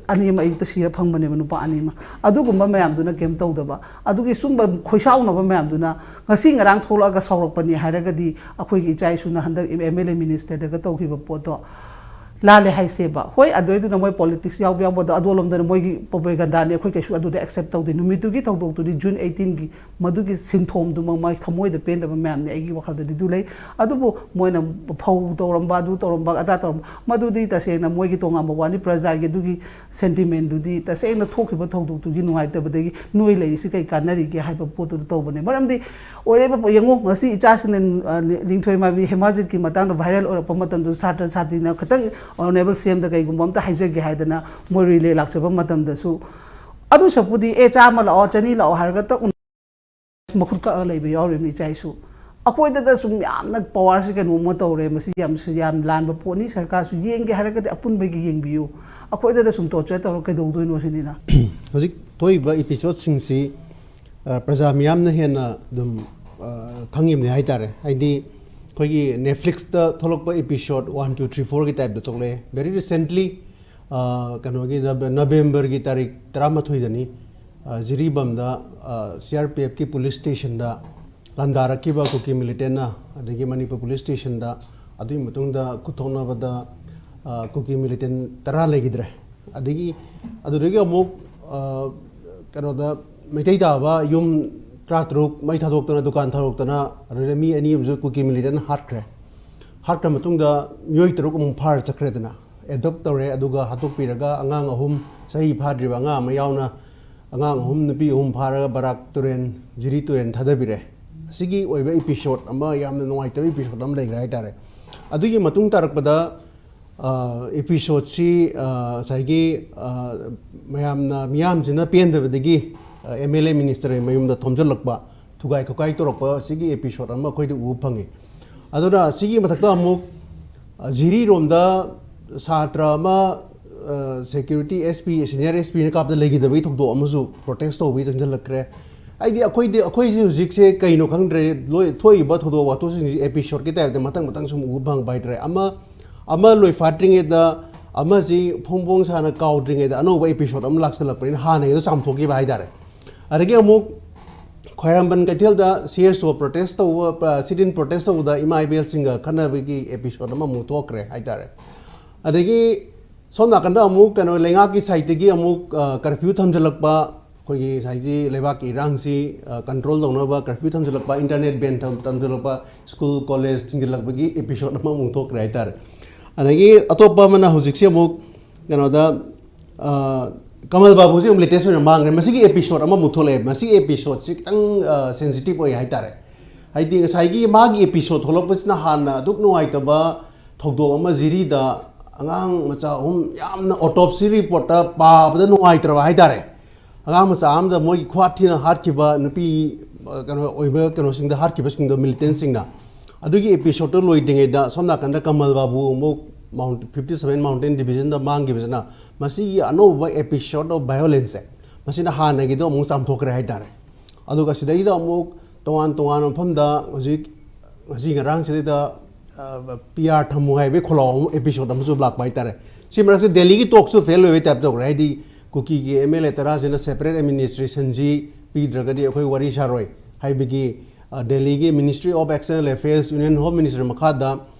ꯑꯅꯤ ꯑꯃ ꯑꯌꯨꯛꯇ ꯁꯤꯔ ꯐꯪꯕꯅꯦꯕ, ꯅꯨꯄꯥ ꯑꯅꯤ ꯑꯃ꯫ ꯑꯗꯨꯒꯨꯝꯕ ꯃꯌꯥꯝꯗꯨꯅ ꯀꯩꯝ ꯇꯧꯗꯕ, ꯑꯗꯨꯒꯤ ꯁꯨꯝꯕ ꯈꯣꯏꯁꯥꯎꯅꯕ ꯃꯌꯥꯝꯗꯨꯅ ꯉꯁꯤ ꯉꯔꯥꯡ ꯊꯣꯛꯂꯛꯑꯒ ꯁꯥꯎꯔꯛꯄꯅꯤ ꯍꯥꯏꯔꯒꯗꯤ, ꯑꯩꯈꯣꯏꯒꯤ ꯏꯆꯥ ꯏꯁꯨꯅ ꯍꯟꯗꯛ ꯑꯦꯝ ꯑꯦꯜ ꯑꯦ ꯃꯤꯅꯤꯁꯇꯔꯗꯒ ꯇꯧꯈꯤꯕ ꯄꯣꯠꯇꯣ ꯂꯥꯜꯂꯦ ꯍꯥꯏꯁꯦꯕ꯫ ꯍꯣꯏ, ꯑꯗꯨꯏꯗꯨꯅ ꯃꯣꯏ ꯄꯣꯂꯤꯇꯤꯛꯁ ꯌꯥꯎꯕ ꯌꯥꯎꯕꯗꯣ ꯑꯗꯣꯂꯣꯝꯗꯅ ꯃꯣꯏꯒꯤ ꯄ꯭ꯔꯣꯄꯦꯒꯟꯗꯥꯅꯤ, ꯑꯩꯈꯣꯏ ꯀꯩꯁꯨ ꯑꯗꯨꯗ ꯑꯦꯛꯁꯦꯞ ꯇꯧꯗꯦ꯫ ꯅꯨꯃꯤꯠꯇꯨꯒꯤ ꯊꯧꯗꯣꯛꯇꯨꯗꯤ, ꯖꯨꯟ ꯑꯩꯠꯇꯤꯟꯒꯤ, ꯃꯗꯨꯒꯤ ꯁꯤꯟꯊꯣꯝꯗꯨꯃꯛ ꯃꯥꯒꯤ ꯊꯃꯣꯏꯗ ꯄꯦꯟꯗꯕ ꯃꯌꯥꯝꯅꯤ, ꯑꯩꯒꯤ ꯋꯥꯈꯜꯗꯗꯤ ꯑꯗꯨ ꯂꯩ꯫ ꯑꯗꯨꯕꯨ ꯃꯣꯏꯅ ꯐꯧ ꯇꯧꯔꯝꯕ, ꯑꯗꯨ ꯇꯧꯔꯝꯕ, ꯑꯗꯥ ꯇꯧꯔꯝꯕ, ꯃꯗꯨꯗꯤ ꯇꯁꯦꯡꯅ ꯃꯣꯏꯒꯤ ꯇꯣꯉꯥꯟꯕ ꯋꯥꯅꯤ꯫ ꯄ꯭ꯔꯖꯥꯒꯤ ꯑꯗꯨꯒꯤ ꯁꯦꯟꯇꯤꯃꯦꯟꯗꯨꯗꯤ ꯇꯁꯦꯡꯅ ꯊꯣꯛꯈꯤꯕ ꯊꯧꯗꯣꯛꯇꯨꯒꯤ ꯅꯨꯡꯉꯥꯏꯇꯕꯗꯒꯤ ꯅꯣꯏ ꯂꯩꯔꯤꯁꯤ ꯀꯩ ꯀꯥꯟꯅꯔꯤꯒꯦ ꯍꯥꯏꯕ ꯄꯣꯠꯇꯨꯗ ꯇꯧꯕꯅꯦ꯫ ꯃꯔꯝꯗꯤ ꯑꯣꯏꯔꯤꯕ ꯄꯣ-, ꯌꯦꯡꯉꯨ, ꯉꯁꯤ ꯏꯆꯥꯁꯤꯡꯅ, ꯑ, ꯂꯤꯡꯊꯣꯏ ꯃꯥꯏꯕꯤ ꯍꯦꯃꯥꯖꯤꯠꯀꯤ ꯃꯇꯥꯡꯗ ꯚꯥꯏꯔꯦꯜ ꯑꯣꯏꯔꯛꯄ ꯃꯇꯝꯗ ꯁꯥꯇ꯭ꯔ ꯁꯥꯇ꯭ꯔꯤꯅ ꯈꯤꯇꯪ ꯑꯣꯅꯔꯦꯕꯜ ꯁꯤ ꯑꯦꯝꯗ ꯀꯩꯒꯨꯝꯕ ꯑꯝꯇ ꯍꯥꯏꯖꯒꯦ ꯍꯥꯏꯗꯅ ꯃꯣꯏ ꯔꯤꯂꯦ ꯂꯥꯛꯆꯕ ꯃꯇꯝꯗꯁꯨ, ꯑꯗꯨ ꯁꯔꯨꯛꯄꯨꯗꯤ, "ꯑꯦ, ꯆꯥꯝꯃ ꯂꯥꯛꯑꯣ, ꯆꯅꯤ ꯂꯥꯛꯑꯣ" ꯍꯥꯏꯔꯒ ꯇꯛ ꯃꯈꯨꯠ ꯀꯛꯑ ꯂꯩꯕ ꯌꯥꯎꯔꯤꯕꯅꯤ ꯏꯆꯥ ꯏꯁꯨ꯫ ꯑꯩꯈꯣꯏꯗꯗ ꯁꯨꯝ ꯌꯥꯝꯅ ꯄꯋꯥꯔꯁꯤ ꯀꯩꯅꯣꯝꯃ ꯇꯧꯔꯦ, ꯃꯁꯤ ꯌꯥꯝ, ꯌꯥꯝ ꯂꯥꯟꯕ ꯄꯣꯠꯅꯤ꯫ ꯁꯔꯀꯥꯔꯁꯨ ꯌꯦꯡꯒꯦ ꯍꯥꯏꯔꯒꯗꯤ ꯑꯄꯨꯟꯕꯒꯤ ꯌꯦꯡꯕꯤꯌꯨ꯫ ꯑꯩꯈꯣꯏꯗꯗ ꯁꯨꯝ ꯇꯣꯔꯆꯔ ꯇꯧꯔ ꯀꯩꯗꯧꯗꯣꯏꯅꯣ ꯁꯤꯅꯤꯅ꯫ ꯍꯧꯖꯤꯛ ꯊꯣꯛꯏꯕ ꯏꯄꯤꯁꯣꯠꯁꯤꯡꯁꯤ, ꯑ, ꯄ꯭ꯔꯖꯥ ꯃꯤꯌꯥꯝꯅ ꯍꯦꯟꯅ ꯑꯗꯨꯝ, ꯑ, ꯈꯪꯉꯤꯕꯅꯤ ꯍꯥꯏꯇꯥꯔꯦ꯫ ꯍꯥꯏꯗꯤ ꯑꯩꯈꯣꯏꯒꯤ ꯅꯦꯠꯐ꯭ꯂꯤꯛꯁꯇ ꯊꯣꯛꯂꯛꯄ ꯏꯄꯤꯁꯣꯠ ꯋꯥꯟ, ꯇꯨ, ꯊ꯭ꯔꯤ, ꯐꯣꯔꯒꯤ ꯇꯥꯏꯞꯇ ꯊꯣꯛꯂꯛꯑꯦ꯫ ꯚꯦꯔꯤ ꯔꯤꯁꯦꯟꯠꯂꯤ, ꯑ, ꯀꯩꯅꯣꯒꯤ ꯅꯕꯦ-, ꯅꯕꯦꯝꯕꯔꯒꯤ ꯇꯥꯔꯤꯛ ꯇꯔꯥꯃꯥꯊꯣꯏꯗꯅꯤ, ꯑ, ꯖꯤꯔꯤꯕꯝꯗ, ꯑ, ꯁꯤ ꯑꯥꯔ ꯄꯤ ꯑꯦꯐꯀꯤ ꯄꯨꯂꯤꯁ ꯁ꯭ꯇꯦꯁꯟꯗ ꯂꯥꯟꯗꯥꯔꯛꯈꯤꯕ ꯀꯨꯀꯤ ꯃꯤꯂꯤꯇꯦꯟꯅ, ꯑꯗꯒꯤ ꯃꯅꯤꯄꯨꯔ ꯄꯨꯂꯤꯁ ꯁ꯭ꯇꯦꯁꯟꯗ, ꯑꯗꯨꯒꯤ ꯃꯇꯨꯡꯗ ꯈꯨꯠꯊꯣꯛꯅꯕꯗ, ꯑ, ꯀꯨꯀꯤ ꯃꯤꯂꯤꯇꯦꯟ ꯇꯔꯥ ꯂꯩꯈꯤꯗ꯭ꯔꯦ꯫ ꯑꯗꯒꯤ ꯑꯗꯨꯗꯒꯤ ꯑꯃꯨꯛ, ꯑ, ꯀꯩꯅꯣꯗ ꯃꯩꯇꯩ ꯇꯥꯕ ꯌꯨꯝ ꯇꯔꯥꯇꯔꯨꯛ ꯃꯩ ꯊꯥꯗꯣꯛꯇꯅ, ꯗꯨꯀꯥꯟ ꯊꯥꯗꯣꯛꯇꯅ, ꯑꯗꯨꯗ ꯃꯤ ꯑꯅꯤ ꯑꯃꯁꯨ ꯀꯨꯀꯤ ꯃꯤꯂꯤꯇꯦꯟꯅ ꯍꯥꯠꯈ꯭ꯔꯦ꯫ ꯍꯥꯠꯈ꯭ꯔ ꯃꯇꯨꯡꯗ ꯃꯤꯑꯣꯏ ꯇꯔꯨꯛ ꯑꯃꯨꯛ ꯐꯥꯔ ꯆꯠꯈ꯭ꯔꯦꯗꯅ, ꯑꯦꯕꯗꯛ ꯇꯧꯔꯦ, ꯑꯗꯨꯒ ꯍꯥꯠꯇꯣꯛꯄꯤꯔꯒ ꯑꯉꯥꯡ ꯑꯍꯨꯝ, ꯆꯍꯤ ꯐꯥꯗ꯭ꯔꯤꯕ ꯑꯉꯥꯡ ꯑꯃ ꯌꯥꯎꯅ, ꯑꯉꯥꯡ ꯑꯍꯨꯝ, ꯅꯨꯄꯤ ꯑꯍꯨꯝ ꯐꯥꯔꯒ ꯕꯔꯥꯛ ꯇꯨꯔꯦꯟ, ꯖꯤꯔꯤ ꯇꯨꯔꯦꯟ ꯊꯥꯗꯕꯤꯔꯦ꯫ ꯁꯤꯒꯤ ꯑꯣꯏꯕ ꯏꯄꯤꯁꯣꯠ ꯑꯃ, ꯌꯥꯝꯅ ꯅꯨꯡꯉꯥꯏꯇꯕ ꯏꯄꯤꯁꯣꯠ ꯑꯃ ꯂꯩꯈ꯭ꯔꯦ ꯍꯥꯏꯇꯥꯔꯦ꯫ ꯑꯗꯨꯒꯤ ꯃꯇꯨꯡ ꯇꯥꯔꯛꯄꯗ, ꯑ, ꯏꯄꯤꯁꯣꯠꯁꯤ, ꯑ, ꯉꯁꯥꯏꯒꯤ, ꯑ, ꯃꯌꯥꯝꯅ, ꯃꯤꯌꯥꯝꯁꯤꯅ ꯄꯦꯟꯗꯕꯗꯒꯤ, ꯑ, ꯑꯦꯝ ꯑꯦꯜ ꯑꯦ ꯃꯤꯅꯤꯁꯇꯔꯒꯤ ꯃꯌꯨꯝꯗ ꯊꯣꯝꯖꯤꯜꯂꯛꯄ, ꯊꯨꯒꯥꯏ ꯈꯣꯀꯥꯏ ꯇꯧꯔꯛꯄ, ꯁꯤꯒꯤ ꯏꯄꯤꯁꯣꯠ ꯑꯃ ꯑꯩꯈꯣꯏꯗ ꯎꯕ ꯐꯪꯉꯤ꯫ ꯑꯗꯨꯅ ꯁꯤꯒꯤ ꯃꯊꯛꯇ ꯑꯃꯨꯛ, ꯑ, ꯖꯤꯔꯤꯔꯣꯝꯗ ꯁꯥꯇ꯭ꯔ ꯑꯃ, ꯑ, ꯁꯦꯀ꯭ꯌꯨꯔꯤꯇꯤ ꯑꯦꯁ ꯄꯤ, ꯁꯤꯅꯤꯌꯔ ꯑꯦꯁ ꯄꯤꯅ ꯀꯥꯞꯇ ꯂꯩꯈꯤꯗꯕꯒꯤ ꯊꯧꯗꯣꯛ ꯑꯃꯁꯨ ꯄ꯭ꯔꯣꯇꯦꯁ ꯇꯧꯕꯒꯤ ꯆꯪꯁꯤꯜꯂꯛꯈ꯭ꯔꯦ꯫ ꯍꯥꯏꯗꯤ ꯑꯩꯈꯣꯏꯗꯤ, ꯑꯩꯈꯣꯏꯁꯤ ꯍꯧꯖꯤꯛꯁꯦ ꯀꯩꯅꯣ ꯈꯪꯗ꯭ꯔꯦ, ꯂꯣꯏ ꯊꯣꯛꯏꯕ ꯊꯧꯗꯣꯛ ꯋꯥꯊꯣꯛꯁꯤꯡꯁꯤ ꯑꯦꯄꯤꯁꯣꯠꯀꯤ ꯇꯥꯏꯞꯇ ꯃꯊꯪ ꯃꯊꯪ ꯁꯨꯝ ꯎꯕ ꯐꯪꯕ ꯍꯥꯏꯇꯥꯔꯦ꯫ ꯑꯃ, ꯑꯃ ꯂꯣꯏ ꯐꯥꯠꯇ꯭ꯔꯤꯉꯩꯗ ꯑꯃꯁꯤ ꯐꯣꯡ ꯐꯣꯡ ꯁꯥꯅ ꯀꯥꯎꯗ꯭ꯔꯤꯉꯩꯗ ꯑꯅꯧꯕ ꯑꯦꯄꯤꯁꯣꯠ ꯑꯃ ꯂꯥꯛꯁꯜꯂꯛꯄꯅꯤꯅ ꯍꯥꯟꯅꯒꯤꯗꯣ ꯆꯥꯝꯊꯣꯛꯈꯤꯕ ꯍꯥꯏꯇꯥꯔꯦ꯫ ꯑꯗꯒꯤ ꯑꯃꯨꯛ ꯈ꯭ꯋꯥꯏꯔꯝꯕꯟ ꯀꯩꯊꯦꯜꯗ ꯁꯤ ꯑꯦꯁ ꯑꯣ ꯄ꯭ꯔꯣꯇꯦꯁ ꯇꯧꯕ, ꯁꯤꯠ ꯏꯟ ꯄ꯭ꯔꯣꯇꯦꯁ ꯇꯧꯕꯗ ꯏꯃꯥ ꯏꯕꯦꯜꯁꯤꯡꯒ ꯈꯠꯅꯕꯒꯤ ꯑꯦꯄꯤꯁꯣꯠ ꯑꯃꯃꯨꯛ ꯊꯣꯛꯈ꯭ꯔꯦ ꯍꯥꯏꯇꯥꯔꯦ꯫ ꯑꯗꯒꯤ ꯁꯣꯝ ꯅꯥꯀꯟꯗ ꯑꯃꯨꯛ ꯀꯩꯅꯣ, ꯂꯩꯉꯥꯛꯀꯤ ꯁꯥꯏꯠꯇꯒꯤ ꯑꯃꯨꯛ, ꯑ, ꯀꯔꯐ꯭ꯌꯨ ꯊꯝꯖꯤꯜꯂꯛꯄ, ꯑꯩꯈꯣꯏꯒꯤ ꯉꯁꯥꯏꯒꯤ ꯂꯩꯕꯥꯛꯀꯤ ꯏꯔꯥꯡꯁꯤ, ꯑ, ꯀꯟꯇ꯭ꯔꯣꯜ ꯇꯧꯅꯕ ꯀꯔꯐ꯭ꯌꯨ ꯊꯝꯖꯤꯜꯂꯛꯄ, ꯏꯟꯇꯔꯅꯦꯠ ꯕꯦꯟ ꯊꯝ-, ꯊꯝꯖꯤꯜꯂꯛꯄ, ꯁ꯭ꯀꯨꯜ ꯀꯣꯂꯦꯖ ꯊꯤꯡꯖꯤꯜꯂꯛꯄꯒꯤ ꯑꯦꯄꯤꯁꯣꯠ ꯑꯃꯃꯨꯛ ꯊꯣꯛꯈ꯭ꯔꯦ ꯍꯥꯏꯇꯥꯔꯦ꯫ ꯑꯗꯒꯤ ꯑꯇꯣꯞꯄ ꯑꯃꯅ ꯍꯧꯖꯤꯛꯁꯦ ꯑꯃꯨꯛ ꯀꯩꯅꯣꯗ, ꯑ, ꯀꯃꯜ ꯕꯥꯕꯨꯁꯦ ꯑꯃꯨꯛ ꯂꯦꯇꯦꯁ ꯑꯣꯏꯅ ꯃꯥꯡꯈ꯭ꯔꯦ꯫ ꯃꯁꯤꯒꯤ ꯑꯦꯄꯤꯁꯣꯠ ꯑꯃꯃꯨꯛ ꯊꯣꯛꯂꯛꯑꯦ꯫ ꯃꯁꯤꯒꯤ ꯑꯦꯄꯤꯁꯣꯠꯁꯤ ꯈꯤꯇꯪ, ꯑ, ꯁꯦꯟꯁꯤꯇꯤꯞ ꯑꯣꯏ ꯍꯥꯏꯇꯥꯔꯦ꯫ ꯍꯥꯏꯗꯤ ꯉꯁꯥꯏꯒꯤ ꯃꯥꯒꯤ ꯑꯦꯄꯤꯁꯣꯠ ꯊꯣꯛꯂꯛꯄꯁꯤꯅ ꯍꯥꯟꯅ ꯑꯗꯨꯛ ꯅꯨꯡꯉꯥꯏꯇꯕ ꯊꯧꯗꯣꯛ ꯑꯃ ꯖꯤꯔꯤꯗ ꯑꯉꯥꯡ ꯃꯆꯥ ꯑꯍꯨꯝ ꯌꯥꯝꯅ ꯑꯣꯇꯣꯞꯁꯤ ꯔꯤꯄꯣꯔꯠꯇ ꯄꯥꯕꯗ ꯅꯨꯡꯉꯥꯏꯇ꯭ꯔꯕ ꯍꯥꯏꯇꯥꯔꯦ꯫ ꯑꯉꯥꯡ ꯃꯆꯥ ꯑꯃꯗ ꯃꯣꯏꯒꯤ ꯈꯨꯍꯥꯠ ꯊꯤꯅ ꯍꯥꯠꯈꯤꯕ ꯅꯨꯄꯤ, ꯑ, ꯀꯩꯅꯣ ꯑꯣꯏꯕ ꯀꯩꯅꯣꯁꯤꯡꯗ ꯍꯥꯠꯈꯤꯕꯁꯤꯡꯗꯣ, ꯃꯤꯂꯤꯇꯦꯟꯁꯤꯡꯅ꯫ ꯑꯗꯨꯒꯤ ꯑꯦꯄꯤꯁꯣꯠꯇꯣ ꯂꯣꯏꯗ꯭ꯔꯤꯉꯩꯗ ꯁꯣꯝ ꯅꯥꯀꯟꯗ ꯀꯃꯜ ꯕꯥꯕꯨ ꯑꯃꯨꯛ ꯃꯥꯎꯟ-, ꯐꯤꯐꯇꯤ ꯁꯚꯦꯟ ꯃꯥꯎꯟꯇꯦꯟ ꯗꯤꯕꯤꯖꯟꯗ ꯃꯥꯡꯈꯤꯕꯁꯤꯅ ꯃꯁꯤꯒꯤ ꯑꯅꯧꯕ ꯑꯦꯄꯤꯁꯣꯠ ꯑꯣꯐ ꯚꯥꯏꯑꯣꯂꯦꯟꯁꯁꯦ, ꯃꯁꯤꯅ ꯍꯥꯟꯅꯒꯤꯗꯣ ꯑꯃꯨꯛ ꯆꯥꯝꯊꯣꯛꯈ꯭ꯔꯦ ꯍꯥꯏꯇꯥꯔꯦ꯫ ꯑꯗꯨꯒ ꯁꯤꯗꯩꯗ ꯑꯃꯨꯛ ꯇꯣꯉꯥꯟ ꯇꯣꯉꯥꯟꯕ ꯃꯐꯝꯗ ꯍꯧꯖꯤꯛ ꯉꯁꯤ ꯉꯔꯥꯡꯁꯤꯗꯩꯗ, ꯑ, ꯄꯤ ꯑꯥꯔ ꯊꯝꯃꯨ ꯍꯥꯏꯕꯒꯤ ꯈꯣꯜꯂꯥꯎ ꯑꯃ, ꯑꯦꯄꯤꯁꯣꯠ ꯑꯃꯁꯨ ꯂꯥꯛꯄ ꯍꯥꯏꯇꯥꯔꯦ꯫ ꯁꯤ ꯃꯔꯛꯁꯤꯗ ꯗꯦꯜꯂꯤꯒꯤ ꯇꯣꯛꯁꯨ ꯐꯦꯜ ꯑꯣꯏꯕꯩ ꯇꯥꯏꯞ ꯇꯧꯈ꯭ꯔꯦ꯫ ꯍꯥꯏꯗꯤ ꯀꯨꯀꯤꯒꯤ ꯑꯦꯝ ꯑꯦꯜ ꯑꯦ ꯇꯔꯥꯁꯤꯅ ꯁꯦꯄꯔꯦꯠ ꯑꯦꯗꯃꯤꯅꯤꯁꯇ꯭ꯔꯦꯁꯟꯁꯤ ꯄꯤꯗ꯭ꯔꯒꯗꯤ ꯑꯩꯈꯣꯏ ꯋꯥꯔꯤ ꯁꯥꯔꯣꯏ ꯍꯥꯏꯕꯒꯤ, ꯑ, ꯗꯦꯜꯂꯤꯒꯤ ministry of external affairs, union home minister ꯃꯈꯥꯗ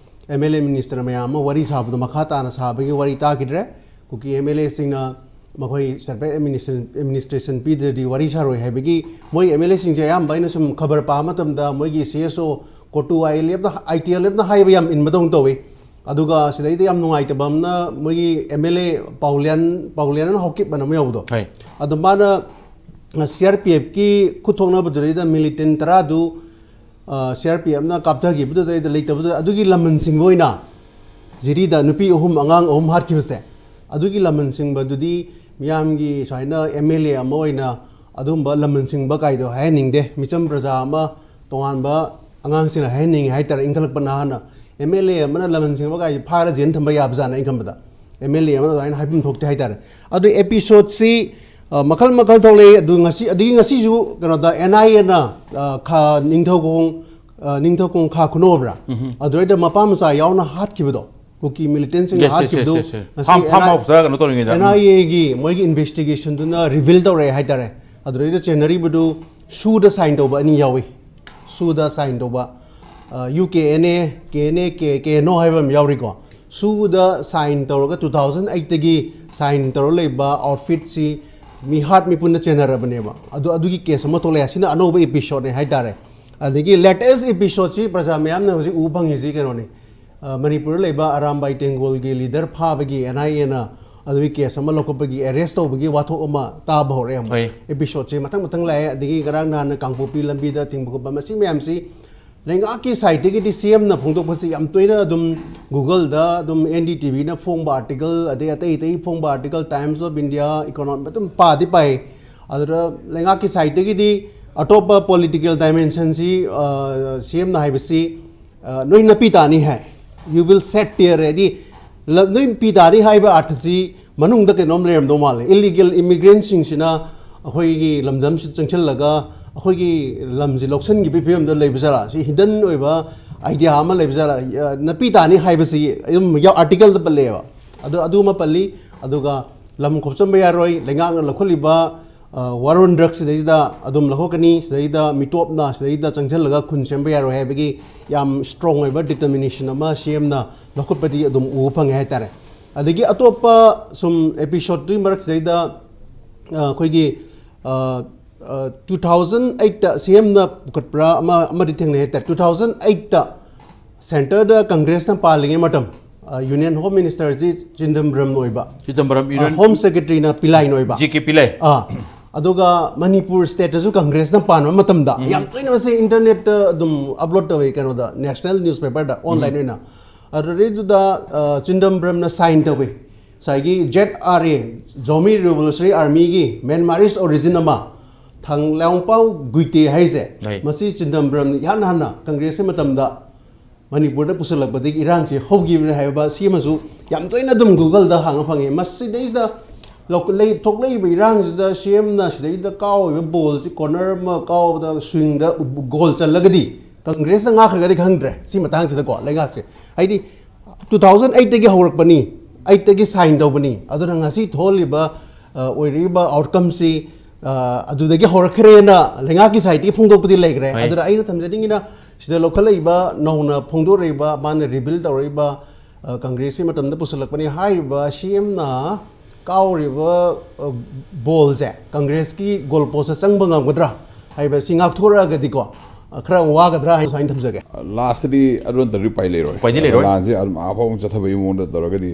ꯑꯦꯝ ꯑꯦꯜ ꯑꯦ ꯃꯤꯅꯤꯁꯇꯔ ꯃꯌꯥꯝ ꯑꯃ ꯋꯥꯔꯤ ꯁꯥꯕꯗꯣ ꯃꯈꯥ ꯇꯥꯅ ꯁꯥꯕꯒꯤ ꯋꯥꯔꯤ ꯇꯥꯈꯤꯗ꯭ꯔꯦ꯫ ꯀꯨꯀꯤ ꯑꯦꯝ ꯑꯦꯜ ꯑꯦꯁꯤꯡꯅ ꯃꯈꯣꯏ ꯁꯦꯄꯔꯦꯠ ꯑꯦꯗꯃꯤꯅꯤꯁꯇ꯭ꯔꯦꯁꯟ ꯄꯤꯗ꯭ꯔꯗꯤ ꯋꯥꯔꯤ ꯁꯥꯔꯣꯏ ꯍꯥꯏꯕꯒꯤ, ꯃꯣꯏ ꯑꯦꯝ ꯑꯦꯜ ꯑꯦꯁꯤꯡꯁꯦ ꯑꯌꯥꯝꯕ ꯑꯩꯅ ꯁꯨꯝ ꯈꯕꯔ ꯄꯥꯕ ꯃꯇꯝꯗ ꯃꯣꯏꯒꯤ ꯁꯤ ꯑꯦꯁ ꯑꯣ, ꯀꯣꯇꯨ, ꯑꯥꯏ ꯑꯦꯜ ꯑꯦꯐꯅ, ꯑꯥꯏ ꯇꯤ ꯑꯦꯜ ꯑꯦꯐꯅ ꯍꯥꯏꯕ ꯌꯥꯝ ꯏꯟꯕꯗꯧꯅ ꯇꯧꯋꯤ꯫ ꯑꯗꯨꯒ ꯁꯤꯗꯩꯗ ꯌꯥꯝ ꯅꯨꯡꯉꯥꯏꯇꯕ ꯑꯃꯅ ꯃꯣꯏꯒꯤ ꯑꯦꯝ ꯑꯦꯜ ꯑꯦ ꯄꯥꯎꯂꯤꯌꯥꯟ, ꯄꯥꯎꯂꯤꯌꯥꯟ ꯍꯥꯎꯀꯤꯞ ꯑꯅ ꯑꯃ ꯌꯥꯎꯕꯗꯣ, ꯍꯣꯏ꯫ ꯑꯗꯣ ꯃꯥꯅ ꯁꯤ ꯑꯥꯔ ꯄꯤ ꯑꯦꯐꯀꯤ ꯈꯨꯠ ꯊꯣꯛꯅꯕꯗꯨꯗꯩꯗ ꯃꯤꯂꯤꯇꯦꯟ ꯇꯔꯥꯗꯨ ꯁꯤ ꯑꯥꯔ ꯄꯤ ꯑꯦꯐꯅ ꯀꯥꯞꯊꯈꯤꯕꯗꯨꯗꯩꯗ ꯂꯩꯇꯕꯗꯨꯗ ꯑꯗꯨꯒꯤ ꯂꯃꯟ ꯁꯤꯡꯕ ꯑꯣꯏꯅ ꯖꯤꯔꯤꯗ ꯅꯨꯄꯤ ꯑꯍꯨꯝ, ꯑꯉꯥꯡ ꯑꯍꯨꯝ ꯍꯥꯠꯈꯤꯕꯁꯦ, ꯑꯗꯨꯒꯤ ꯂꯃꯟ ꯁꯤꯡꯕꯗꯨꯗꯤ ꯃꯤꯌꯥꯝꯒꯤ ꯁꯨꯃꯥꯏꯅ ꯑꯦꯝ ꯑꯦꯜ ꯑꯦ ꯑꯃ ꯑꯣꯏꯅ ꯑꯗꯨꯝꯕ ꯂꯃꯟ ꯁꯤꯡꯕ ꯀꯥꯏꯗꯣ ꯍꯥꯏꯍꯟꯅꯤꯡꯗꯦ꯫ ꯃꯤꯆꯝ ꯄ꯭ꯔꯖꯥ ꯑꯃ, ꯇꯣꯉꯥꯟꯕ ꯑꯉꯥꯡꯁꯤꯡꯅ ꯍꯥꯏꯍꯟꯅꯤꯡꯉꯦ ꯍꯥꯏꯇꯥꯔꯦ, ꯏꯟꯈꯠꯂꯛꯄ ꯅꯍꯥꯅ꯫ ꯑꯦꯝ ꯑꯦꯜ ꯑꯦ ꯑꯃꯅ ꯂꯃꯟ ꯁꯤꯡꯕ ꯀꯥꯏꯁꯦ ꯐꯥꯔ ꯖꯦꯜ ꯊꯝꯕ ꯌꯥꯕꯖꯥꯠꯅ ꯑꯩꯅ ꯈꯟꯕꯗ꯫ ꯑꯦꯝ ꯑꯦꯜ ꯑꯦ ꯑꯃꯅ ꯑꯗꯨꯃꯥꯏꯅ ꯍꯥꯏꯐꯝ ꯊꯣꯛꯇꯦ ꯍꯥꯏꯇꯥꯔꯦ꯫ ꯑꯗꯨ ꯑꯦꯄꯤꯁꯣꯗꯁꯤ, ꯑ, ꯃꯈꯜ ꯃꯈꯜ ꯊꯣꯛꯂꯛꯏ꯫ ꯑꯗꯨ ꯉꯁꯤ, ꯑꯗꯨꯒꯤ ꯉꯁꯤꯁꯨ ꯀꯩꯅꯣꯗ ꯑꯦꯟ ꯑꯥꯏ ꯑꯦꯅ, ꯑ, ꯈꯥ ꯅꯤꯡꯊꯧꯈꯣꯡ, ꯑ, ꯅꯤꯡꯊꯧꯈꯣꯡ ꯈꯥ ꯈꯨꯅꯧ ꯍꯥꯏꯕ꯭ꯔꯥ? ꯑꯗꯨꯋꯥꯏꯗ ꯃꯄꯥ ꯃꯆꯥ ꯌꯥꯎꯅ ꯍꯥꯠꯈꯤꯕꯗꯣ, ꯀꯨꯀꯤ ꯃꯤꯂꯤꯇꯦꯟꯁꯤꯡꯅ ꯍꯥꯠꯈꯤꯕꯗꯣ, ꯉꯁꯤ ꯐꯥꯝ, ꯐꯥꯝ ꯑꯦꯟ ꯑꯥꯏ, ꯍꯥꯎꯁꯇ ꯀꯩꯅꯣ ꯇꯧꯔꯤꯉꯩꯗ꯫ ꯑꯦꯟ ꯑꯥꯏ ꯑꯦꯒꯤ ꯃꯣꯏꯒꯤ ꯏꯟꯚꯦꯁꯇꯤꯒꯦꯁꯟꯗꯨꯅ ꯔꯤꯚꯤꯜ ꯇꯧꯔꯛꯑꯦ ꯍꯥꯏꯇꯥꯔꯦ꯫ ꯑꯗꯨꯗꯩꯗ ꯆꯦꯟꯅꯔꯤꯕꯗꯨ ꯁꯨꯗ ꯁꯥꯏꯟ ꯇꯧꯕ ꯑꯅꯤ ꯌꯥꯎꯏ꯫ ꯁꯨꯗ ꯁꯥꯏꯟ ꯇꯧꯕ, U K N A, K N A, K, K N O ꯍꯥꯏꯕ ꯑꯃ ꯌꯥꯎꯔꯤꯀꯣ꯫ ꯁꯨꯗ ꯁꯥꯏꯟ ꯇꯧꯔꯒ two thousand eight ꯇꯒꯤ ꯁꯥꯏꯟ ꯇꯧꯔ ꯂꯩꯕ ꯑꯥꯎꯠꯐꯤꯠꯁꯤ ꯃꯤꯍꯥꯠ ꯃꯤꯄꯨꯟꯅ ꯆꯦꯟꯅꯔꯕꯅꯦꯕ꯫ ꯑꯗꯨ, ꯑꯗꯨꯒꯤ ꯀꯦꯁ ꯑꯃ ꯊꯣꯛꯂꯛꯑꯦ꯫ ꯑꯁꯤꯅ ꯑꯅꯧꯕ ꯑꯦꯄꯤꯁꯣꯗꯅꯦ ꯍꯥꯏꯇꯥꯔꯦ꯫ ꯑꯗꯒꯤ ꯂꯦꯇꯦꯁ ꯑꯦꯄꯤꯁꯣꯗꯁꯤ ꯄ꯭ꯔꯖꯥ ꯃꯌꯥꯝꯅ ꯍꯧꯖꯤꯛ ꯎꯕ ꯐꯪꯉꯤꯁꯤ ꯀꯩꯅꯣꯅꯤ꯫ ꯑ, ꯃꯅꯤꯄꯨꯔꯗ ꯂꯩꯕ ꯑꯔꯥꯝꯕꯥꯏ ꯇꯦꯡꯒꯣꯜꯒꯤ ꯂꯤꯗꯔ ꯐꯥꯕꯒꯤ ꯑꯦꯟ ꯑꯥꯏ ꯑꯦꯅ ꯑꯗꯨꯒꯤ ꯀꯦꯁ ꯑꯃ ꯂꯧꯈꯠꯄꯒꯤ, ꯑꯦꯔꯦꯁ ꯇꯧꯕꯒꯤ ꯋꯥꯊꯣꯛ ꯑꯃ ꯇꯥꯕ ꯍꯧꯔꯛꯑꯦ ꯑꯃꯨꯛ꯫ ꯍꯣꯏ꯫ ꯑꯦꯄꯤꯁꯣꯗꯁꯦ ꯃꯊꯪ ꯃꯊꯪ ꯂꯥꯛꯑꯦ꯫ ꯑꯗꯒꯤ ꯉꯔꯥꯡ ꯅꯍꯥꯟꯅ ꯀꯥꯡꯄꯣꯛꯄꯤ ꯂꯝꯕꯤꯗ ꯊꯤꯡꯕ ꯈꯣꯠꯄ, ꯃꯁꯤ ꯃꯌꯥꯝꯁꯤ ꯂꯩꯉꯥꯛꯀꯤ ꯁꯥꯏꯠꯇꯒꯤꯗꯤ ꯁꯤ ꯑꯦꯝꯅ ꯐꯣꯡꯗꯣꯛꯄꯁꯤ ꯌꯥꯝ ꯇꯣꯏꯅ ꯑꯗꯨꯝ ꯒꯨꯒꯜꯗ, ꯑꯗꯨꯝ ꯑꯦꯟ ꯗꯤ ꯇꯤ ꯚꯤꯅ ꯐꯣꯡꯕ ꯑꯥꯔꯇꯤꯀꯜ, ꯑꯗꯩ ꯑꯇꯩ ꯑꯇꯩ ꯐꯣꯡꯕ article, Times of India, Economic, ꯑꯗꯨꯝ ꯄꯥꯗꯤ ꯄꯥꯏ꯫ ꯑꯗꯨꯗ ꯂꯩꯉꯥꯛꯀꯤ ꯁꯥꯏꯠꯇꯒꯤꯗꯤ ꯑꯇꯣꯞꯄ ꯄꯣꯂꯤꯇꯤꯀꯦꯜ ꯗꯥꯏꯃꯦꯟꯁꯟꯁꯤ, ꯑ, ꯁꯤ ꯑꯦꯝꯅ ꯍꯥꯏꯕꯁꯤ, ꯑ, ꯅꯣꯏ ꯅꯄꯤ ꯇꯥꯅꯤ ꯍꯥꯏ꯫ You will set there, ꯍꯥꯏꯗꯤ ꯂ-, ꯅꯣꯏ ꯅꯄꯤ ꯇꯥꯅꯤ ꯍꯥꯏꯕ ꯑꯥꯔꯊꯁꯤ ꯃꯅꯨꯡꯗ ꯀꯩꯅꯣꯝ ꯂꯩꯔꯝꯗꯧ ꯃꯥꯜꯂꯦ꯫ ꯏꯜꯂꯤꯒꯦꯜ ꯏꯃꯤꯒ꯭ꯔꯦꯟꯁꯤꯡꯁꯤꯅ ꯑꯩꯈꯣꯏꯒꯤ ꯂꯝꯗꯝꯁꯤꯗ ꯆꯪꯁꯤꯜꯂꯒ ꯑꯩꯈꯣꯏꯒꯤ ꯂꯝꯁꯤ ꯂꯧꯁꯤꯟꯈꯤꯕꯒꯤ ꯐꯤꯕꯝꯗ ꯂꯩꯕ ꯖꯥꯠꯂꯥ? ꯁꯤ ꯍꯤꯗꯟ ꯑꯣꯏꯕ ꯑꯥꯏꯗꯤꯌꯥ ꯑꯃ ꯂꯩꯕ ꯖꯥꯠꯂꯥ? ꯑ, ꯅꯄꯤ ꯇꯥꯅꯤ ꯍꯥꯏꯕꯁꯤ ꯑꯗꯨꯝ ꯌꯥꯎ-, ꯑꯥꯔꯇꯤꯀꯜꯗ ꯄꯜꯂꯦꯕ꯫ ꯑꯗꯨ, ꯑꯗꯨ ꯑꯃ ꯄꯜꯂꯤ꯫ ꯑꯗꯨꯒ ꯂꯝ ꯈꯣꯞꯆꯟꯕ ꯌꯥꯔꯣꯏ, ꯂꯩꯉꯥꯛꯅ ꯂꯧꯈꯠꯂꯤꯕ, ꯑ, war on drugs ꯁꯤꯗꯩꯁꯤꯗ ꯑꯗꯨꯝ ꯂꯧꯈꯠꯀꯅꯤ, ꯁꯤꯗꯩꯁꯤꯗ ꯃꯤꯇꯣꯞꯅ ꯁꯤꯗꯩꯁꯤꯗ ꯆꯪꯁꯤꯜꯂꯒ ꯈꯨꯟ ꯁꯦꯝꯕ ꯌꯥꯔꯣꯏ ꯍꯥꯏꯕꯒꯤ ꯌꯥꯝ ꯁ꯭ꯇꯔꯣꯡ ꯑꯣꯏꯕ ꯗꯤꯇꯔꯃꯤꯅꯦꯁꯟ ꯑꯃ ꯁꯤ ꯑꯦꯝꯅ ꯂꯧꯈꯠꯄꯗꯤ ꯑꯗꯨꯝ ꯎꯕ ꯐꯪꯉꯦ ꯍꯥꯏꯇꯥꯔꯦ꯫ ꯑꯗꯒꯤ ꯑꯇꯣꯞꯄ ꯁꯨꯝ ꯑꯦꯄꯤꯁꯣꯗꯇꯨꯒꯤ ꯃꯔꯛꯁꯤꯗꯩꯗ, ꯑ, ꯑꯩꯈꯣꯏꯒꯤ, ꯑ, ꯑ, two thousand eight ꯇ ꯁꯤ ꯑꯦꯝꯅ ꯄꯨꯈꯠꯄ꯭ꯔꯥ ꯑꯃ, ꯑꯃꯗꯤ ꯊꯦꯡꯅꯩ ꯍꯥꯏꯇꯥꯔꯦ꯫ Two thousand eight ꯇ ꯁꯦꯟꯇꯔꯗ ꯀꯪꯒ꯭ꯔꯦꯁꯅ ꯄꯥꯜꯂꯤꯉꯩ ꯃꯇꯝ, ꯑ, ꯌꯨꯅꯤꯌꯟ ꯍꯣꯝ ꯃꯤꯅꯤꯁꯇꯔꯁꯤ ꯆꯤꯗꯝꯕꯔꯝ ꯑꯣꯏꯕ, ꯆꯤꯗꯝꯕꯔꯝ, ꯑ, ꯌꯨꯅꯤꯌꯟ ꯍꯣꯝ ꯁꯦꯀ꯭ꯔꯦꯇꯔꯤꯅ ꯄꯤꯂꯥꯏꯅ ꯑꯣꯏꯕ꯫ ꯖꯤ ꯀꯦ ꯄꯤꯂꯥꯏ꯫ ꯑꯥ, ꯑꯗꯨꯒ ꯃꯅꯤꯄꯨꯔ ꯁ꯭ꯇꯦꯠꯇꯁꯨ ꯀꯪꯒ꯭ꯔꯦꯁꯅ ꯄꯥꯟꯕ ꯃꯇꯝꯗ ꯌꯥꯝ ꯇꯣꯏꯅ ꯃꯁꯤ ꯏꯟꯇꯔꯅꯦꯠꯇ ꯑꯗꯨꯝ ꯑꯞꯂꯣꯗ ꯇꯧꯋꯤ, ꯀꯩꯅꯣꯗ, ꯅꯦꯁꯅꯦꯜ ꯅ꯭ꯌꯨꯁꯄꯦꯄꯔꯗ, ꯑꯣꯟꯂꯥꯏꯟ ꯑꯣꯏꯅ꯫ ꯑꯗꯨꯗꯩꯗꯨꯗ ꯑ, ꯆꯤꯗꯝꯕꯔꯝꯅ ꯁꯥꯏꯟ ꯇꯧꯋꯤ, ꯉꯁꯥꯏꯒꯤ ꯖꯦꯠ ꯑꯥꯔ ꯑꯦ, ꯖꯣꯃꯤ ꯔꯤꯚꯣꯂꯨꯁꯅꯔꯤ ꯑꯥꯔꯃꯤꯒꯤ ꯃꯦꯟꯃꯥꯔꯤꯁ ꯑꯣꯔꯤꯖꯤꯟ ꯑꯃ, ꯊꯥꯡꯂꯥꯡꯄꯥꯎ ꯒꯨꯏꯇꯦ ꯍꯥꯏꯁꯦ, ꯍꯣꯏ꯫ ꯃꯁꯤ ꯆꯤꯗꯝꯕꯔꯝꯅ ꯏꯍꯥꯟ ꯍꯥꯟꯅ ꯀꯪꯒ꯭ꯔꯦꯁꯀꯤ ꯃꯇꯝꯗ ꯃꯅꯤꯄꯨꯔꯗ ꯄꯨꯁꯜꯂꯛꯄꯗꯒꯤ ꯏꯔꯥꯡꯁꯦ ꯍꯧꯈꯤꯕꯅꯤ ꯍꯥꯏꯕ ꯁꯤ ꯑꯃꯁꯨ ꯌꯥꯝ ꯇꯣꯏꯅ ꯑꯗꯨꯝ ꯒꯨꯒꯜꯗ ꯍꯥꯡꯉ ꯐꯪꯉꯦ꯫ ꯃꯁꯤꯗꯩꯁꯤꯗ ꯂꯧ-, ꯂꯩ-, ꯊꯣꯛꯂꯛꯏꯕ ꯏꯔꯥꯡꯁꯤꯗ ꯁꯤ ꯑꯦꯝꯅ ꯁꯤꯗꯩꯗ ꯀꯥꯎꯔꯤꯕ ꯕꯣꯜꯁꯤ, ꯀꯣꯔꯅꯔ ꯑꯃ ꯀꯥꯎꯕꯗ ꯁ꯭ꯋꯤꯡꯗ ꯒꯣꯜ ꯆꯜꯂꯒꯗꯤ ꯀꯪꯒ꯭ꯔꯦꯁꯅ ꯉꯥꯛꯈ꯭ꯔꯒꯗꯤ ꯈꯪꯗ꯭ꯔꯦ꯫ ꯁꯤ ꯃꯇꯥꯡꯁꯤꯗꯀꯣ, ꯂꯩꯉꯥꯛꯁꯦ, ꯍꯥꯏꯗꯤ, ꯇꯨ ꯊꯥꯎꯖꯟ ꯑꯩꯠꯇꯒꯤ ꯍꯧꯔꯛꯄꯅꯤ, ꯑꯩꯠꯇꯒꯤ ꯁꯥꯏꯟ ꯇꯧꯕꯅꯤ꯫ ꯑꯗꯨꯅ ꯉꯁꯤ ꯊꯣꯛꯍꯜꯂꯤꯕ, ꯑ, ꯑꯣꯏꯔꯛꯏꯕ ꯑꯥꯎꯠꯀꯝꯁꯤ, ꯑ, ꯑꯗꯨꯗꯒꯤ ꯍꯧꯔꯛꯈ꯭ꯔꯦꯅ ꯂꯩꯉꯥꯛꯀꯤ ꯁꯥꯏꯠꯇꯒꯤ ꯐꯣꯡꯗꯣꯛꯄꯗꯤ ꯂꯩꯈ꯭ꯔꯦ꯫ ꯍꯣꯏ꯫ ꯑꯗꯨꯅ ꯑꯩꯅ ꯊꯝꯖꯅꯤꯡꯉꯤꯅ, ꯁꯤꯗ ꯂꯧꯈꯠꯂꯛꯏꯕ, ꯅꯧꯅ ꯐꯣꯡꯗꯣꯔꯛꯏꯕ, ꯃꯥꯅ ꯔꯤꯕꯤꯜ ꯇꯧꯔꯛꯏꯕ, ꯑ, ꯀꯪꯒ꯭ꯔꯦꯁꯀꯤ ꯃꯇꯝꯗ ꯄꯨꯁꯜꯂꯛꯄꯅꯤ ꯍꯥꯏꯔꯤꯕ ꯁꯤ ꯑꯦꯝꯅ ꯀꯥꯎꯔꯤꯕ, ꯑ, ꯕꯣꯜꯁꯦ ꯀꯪꯒ꯭ꯔꯦꯁꯀꯤ ꯒꯣꯜ ꯄꯣꯁꯇ ꯆꯪꯕ ꯉꯝꯒꯗ꯭ꯔꯥ ꯍꯥꯏꯕꯁꯤ ꯉꯥꯛꯊꯣꯔꯛꯑꯒꯗꯤꯀꯣ, ꯑ, ꯈꯔ ꯋꯥꯒꯗ꯭ꯔꯥ ꯍꯥꯏꯅ ꯁꯨꯃꯥꯏꯅ ꯊꯝꯖꯒꯦ꯫ ꯂꯥꯁꯇꯗꯤ ꯑꯗꯨ ꯅꯠꯇ꯭ꯔꯗꯤ ꯎꯄꯥꯏ ꯂꯩꯔꯣꯏ꯫ ꯎꯄꯥꯏꯗꯤ ꯂꯩꯔꯣꯏ꯫ ꯂꯥꯟꯁꯦ ꯑꯗꯨꯝ ꯑꯥ ꯐꯥꯎ ꯆꯠꯊꯕꯒꯤ ꯃꯑꯣꯡꯗ ꯇꯧꯔꯒꯗꯤ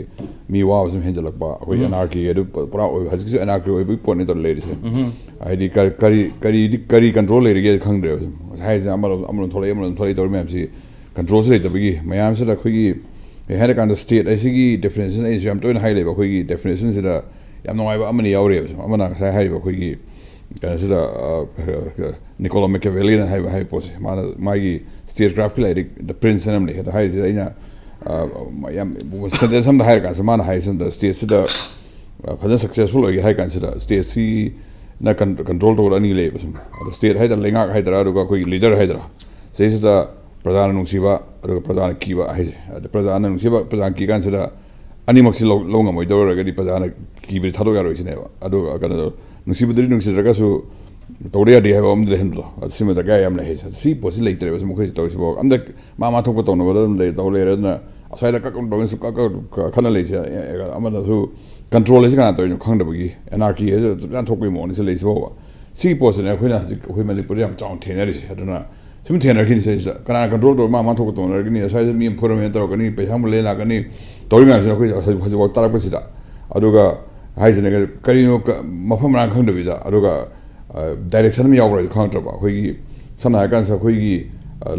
ꯃꯤ ꯋꯥꯕꯁꯨ ꯁꯨꯝ ꯍꯦꯟꯖꯜꯂꯛꯄ, ꯑꯩꯈꯣꯏ ꯎꯝ꯫ ꯑꯦꯟ ꯑꯥꯔ ꯀꯦ ꯑꯗꯨ ꯄꯨꯔꯥ ꯑꯣꯏꯕ, ꯍꯧꯖꯤꯛꯀꯤꯁꯨ ꯑꯦꯟ ꯑꯥꯔ ꯀꯦ ꯑꯣꯏꯕꯒꯤ ꯄꯣꯠꯅꯤ ꯇꯧꯔ ꯂꯩꯔꯤꯁꯦ꯫ ꯎꯝ꯫ ꯍꯥꯏꯗꯤ ꯀꯔꯤ, ꯀꯔꯤ, ꯀꯔꯤꯗꯤ, ꯀꯔꯤ ꯀꯟꯇ꯭ꯔꯣꯜ ꯂꯩꯔꯤꯒꯦ ꯈꯪꯗ꯭ꯔꯦꯕ ꯁꯨꯝ꯫ ꯉꯁꯥꯏ ꯍꯥꯏꯁꯤꯅ ꯑꯃꯅ ꯑꯃꯅ ꯊꯣꯛꯂꯛꯏ, ꯑꯃꯅ ꯊꯣꯛꯂꯛꯏ ꯇꯧꯔꯤ ꯃꯌꯥꯝꯁꯤ ꯀꯟꯇ꯭ꯔꯣꯜꯁꯤ ꯂꯩꯇꯕꯒꯤ ꯃꯌꯥꯝꯁꯤꯗ ꯑꯩꯈꯣꯏꯒꯤ, ꯀꯩ ꯍꯥꯏꯔꯀꯥꯟꯗ, ꯁ꯭ꯇꯦꯠ ꯍꯥꯏꯁꯤꯒꯤ ꯗꯦꯐꯤꯅꯦꯁꯟ ꯑꯩꯁꯨ ꯌꯥꯝ ꯇꯣꯏꯅ ꯍꯥꯏ ꯂꯩꯕ, ꯑꯩꯈꯣꯏꯒꯤ ꯗꯦꯐꯤꯅꯦꯁꯟꯁꯤꯗ ꯌꯥꯝ ꯅꯨꯡꯉꯥꯏꯕ ꯑꯃꯅꯤ ꯌꯥꯎꯔꯤꯕ ꯁꯨꯝ꯫ ꯑꯃꯅ ꯉꯁꯥꯏ ꯍꯥꯏꯔꯤꯕ ꯑꯩꯈꯣꯏꯒꯤ ꯀꯩꯅꯣꯁꯤꯗ, ꯑ, ꯅꯤꯀꯣꯂꯣ ꯃꯦꯀꯤꯌꯥꯚꯦꯂꯤꯅ ꯍꯥꯏꯕ, ꯍꯥꯏꯕ ꯄꯣꯠꯁꯦ, ꯃꯥꯅ ꯃꯥꯒꯤ ꯁ꯭ꯇꯦꯠꯀ꯭ꯔꯥꯐꯀꯤ ꯂꯥꯏꯔꯤꯛ The Prince ꯍꯥꯏꯅ ꯑꯃ ꯂꯩ꯫ ꯑꯗꯣ ꯍꯥꯏꯔꯤꯁꯤꯗ ꯑꯩꯅ, ꯑ, ꯌꯥꯝ ꯁꯦꯟꯇꯦꯟꯁ ꯑꯝꯗ ꯍꯥꯏꯔ ꯀꯥꯟꯁꯤꯗ ꯃꯥꯅ ꯍꯥꯏꯔꯤꯁꯤꯅ ꯁ꯭ꯇꯦꯠꯁꯤꯗ, ꯑ, ꯐꯖꯅ ꯁꯛꯁꯦꯁꯐꯨꯜ ꯑꯣꯏꯒꯦ ꯍꯥꯏ ꯀꯥꯟꯁꯤꯗ ꯁ꯭ꯇꯦꯠꯁꯤꯅ ꯀꯟ-, ꯀꯟꯇ꯭ꯔꯣꯜ ꯇꯧꯕ ꯑꯅꯤ ꯂꯩꯌꯦꯕ ꯁꯨꯝ꯫ ꯑꯗꯣ ꯁ꯭ꯇꯦꯠ ꯍꯥꯏꯗ꯭ꯔꯥ, ꯂꯩꯉꯥꯛ ꯍꯥꯏꯗ꯭ꯔꯥ, ꯑꯗꯨꯒ ꯑꯩꯈꯣꯏꯒꯤ ꯂꯤꯗꯔ ꯍꯥꯏꯗ꯭ꯔꯥ, ꯁꯤꯗꯩꯁꯤꯗ ꯄ꯭ꯔꯖꯥꯅ ꯅꯨꯡꯁꯤꯕ ꯑꯗꯨꯒ ꯄ꯭ꯔꯖꯥꯅ ꯀꯤꯕ ꯍꯥꯏꯁꯦ꯫ ꯑꯗ ꯄ꯭ꯔꯖꯥꯅ ꯅꯨꯡꯁꯤꯕ, ꯄ꯭ꯔꯖꯥꯅ ꯀꯤ ꯀꯥꯟꯁꯤꯗ ꯑꯅꯤꯃꯛꯁꯤ ꯂꯧ-, ꯂꯧ ꯉꯝꯃꯣꯏꯗꯧꯔꯒꯗꯤ ꯄ꯭ꯔꯖꯥꯅ ꯀꯤꯕꯗꯤ ꯊꯥꯗꯣꯛ ꯌꯥꯔꯣꯏ ꯁꯤꯅꯦꯕ꯫ ꯑꯗꯨꯒ ꯀꯩꯅꯣꯗꯣ, ꯅꯨꯡꯁꯤꯕꯗꯨꯗꯤ ꯅꯨꯡꯁꯤꯗ꯭ꯔꯒꯁꯨ ꯇꯧꯗ ꯌꯥꯗꯦ ꯍꯥꯏꯕ ꯑꯃꯗꯤ ꯂꯩꯍꯟꯕꯗꯣ, ꯑꯗꯨ ꯁꯤꯃ ꯗꯔꯀꯥꯔ ꯌꯥꯝ ꯂꯩ ꯍꯥꯏꯁꯦ꯫ ꯁꯤ ꯄꯣꯠꯁꯤ ꯂꯩꯇ꯭ꯔꯦꯕ ꯁꯤ ꯃꯈꯣꯏꯁꯤ ꯇꯧꯔꯤꯁꯤꯕꯣ꯫ ꯑꯝꯇ ꯃꯥ ꯃꯥ ꯊꯣꯛꯄ ꯇꯧꯅꯕꯗ ꯑꯗꯨꯝ ꯂꯩ, ꯇꯧ ꯂꯩꯔꯦ꯫ ꯑꯗꯨꯅ ꯑꯁ꯭ꯋꯥꯏꯗ ꯀꯛ ꯀꯛ ꯇꯧꯅꯤ, ꯁꯨꯝ ꯀꯛ ꯀꯛ ꯀꯛ ꯈꯠꯅ ꯂꯩꯁꯦ, ꯑꯃꯅꯁꯨ ꯀꯟꯇ꯭ꯔꯣꯜ ꯍꯥꯏꯁꯦ ꯀꯅꯥ ꯇꯧꯔꯤꯅꯣ ꯈꯪꯗꯕꯒꯤ, ꯑꯦꯟ ꯑꯥꯔ ꯀꯤ ꯍꯥꯏꯁꯦ ꯌꯥꯝ ꯊꯣꯛꯄꯒꯤ ꯃꯑꯣꯡꯅꯤ ꯁꯤ ꯂꯩꯁꯤꯕꯣꯕ꯫ ꯁꯤꯒꯤ ꯄꯣꯠꯁꯤꯅꯦ ꯑꯩꯈꯣꯏꯅ ꯍꯧꯖꯤꯛ ꯑꯩꯈꯣꯏ ꯃꯅꯤꯄꯨꯔꯗ ꯌꯥꯝ ꯆꯥꯎꯅ ꯊꯦꯡꯅꯔꯤꯁꯦ꯫ ꯑꯗꯨꯅ ꯁꯨꯝ ꯊꯦꯡꯅꯔꯛꯈꯤꯅꯤ ꯁꯤꯗꯩꯁꯤꯗ꯫ ꯀꯅꯥꯅ ꯀꯟꯇ꯭ꯔꯣꯜ ꯇꯧꯔ ꯃꯥ ꯃꯥ ꯊꯣꯛꯄ ꯇꯧꯅꯔꯛꯀꯅꯤ? ꯑꯁ꯭ꯋꯥꯏꯗ ꯃꯤ ꯑꯃ ꯐꯨꯔꯝꯃꯦꯅ ꯇꯧꯔꯛꯀꯅꯤ, ꯄꯩꯁꯥ ꯑꯃ ꯂꯩ ꯂꯥꯛꯀꯅꯤ, ꯇꯧꯔꯤ ꯃꯌꯥꯝꯁꯤꯅ ꯑꯩꯈꯣꯏ ꯍꯧꯖꯤꯛ, ꯍꯧꯖꯤꯛꯐꯥꯎ ꯇꯥꯔꯛꯄꯁꯤꯗ꯫ ꯑꯗꯨꯒ ꯍꯥꯏꯁꯤꯅ ꯀꯔꯤꯅꯣ, ꯃꯐꯝ ꯃꯔꯥꯡ ꯈꯪꯗꯕꯤꯗ, ꯑꯗꯨꯒ ꯗꯥꯏꯔꯦꯛꯁꯟ ꯑꯃ ꯌꯥꯎꯕ꯭ꯔꯥ ꯍꯥꯏꯁꯨ ꯈꯪꯉꯛꯇ꯭ꯔꯕ꯫ ꯑꯩꯈꯣꯏꯒꯤ ꯁꯝꯅ ꯍꯥꯏꯔ ꯀꯥꯟꯁꯤꯗ ꯑꯩꯈꯣꯏꯒꯤ